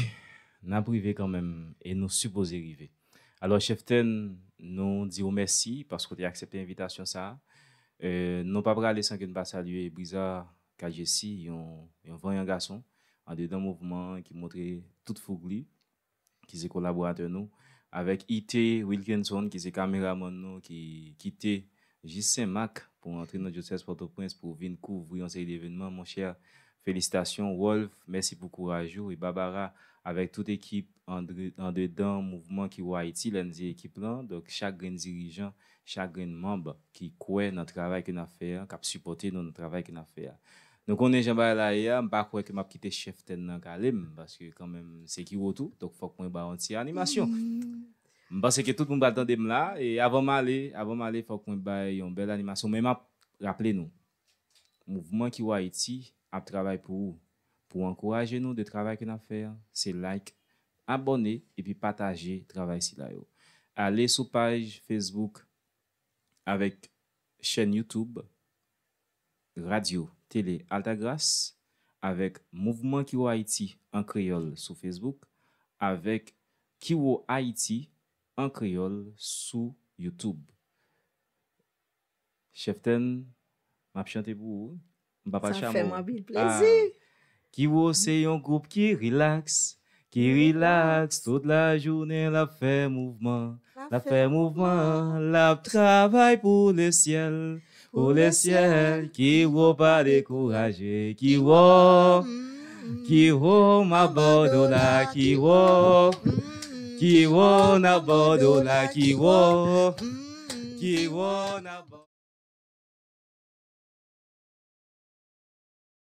n ap rive kanmenm e nou sipoze rive. Alò, Chèf Tèn, nou di w mèsi paske w te aksepte envitasyon sa a. Euh, nou pa prale san ke n pa salye Briza Kadjesi, yon, yon vanyan gason, andedan mouvman an ki montre tout foug li, ki se kolaboratè nou, avèk Ite Wilkinson, ki se kameramann nou, ki kite jis Senmak pou antre nan dyosèz Pòtoprens pou vin kouvri yon seri de evènman. Monchè, felisitasyon. Wolf, mèsi pou kouraj ou. E Babara, avèk tout ekip andre- andedan mouvman Kiwo Ayiti, lè n di ekip lan, donk chak grenn dirijan, chak grenn manm ki kwè nan travay ke n ap fè an, k ap sipòte nou nan travay ke n ap fè a. Nou konnen jan bagay la ye a, m pa kwè ke m ap kite Chèf Tèn nan kale m, paske kanmenm se Kiwo tou, donk fòk mwen ba yon ti animasyon. M panse ke tout moun pral tande m la, e avan m ale, avan m ale, fòk mwen bay yon bèl animasyon, men m ap raple nou, mouvman Kiwo Ayiti ap travay pou ou. Pou ankouraje nou de travay ke n ap fè a, se like, abòne, epi pataje travay sila yo. Ale sou paj Facebook avèk chèn YouTube Radyo Tele Altagras, avèk Mouvman Kiwo Ayiti an kreyòl sou Facebook, avèk Kiwo Ayiti an kreyòl sou YouTube. Chèf Tèn, m ap chante pou ou. M pa pral chamo. Sa fè m anpil plezi. Kiwo se yon gwoup ki rilaks, ki rilaks tout lajounen l ap fè mouvman. L ap fè mouvman, l ap travay pou lesyèl, pou lesyèl. Kiwo pa dekouraje, Kiwo, Kiwo m ap ba w dola, Kiwo, Kiwo n ap ba w dola, Kiwo, Kiwo n ap ba w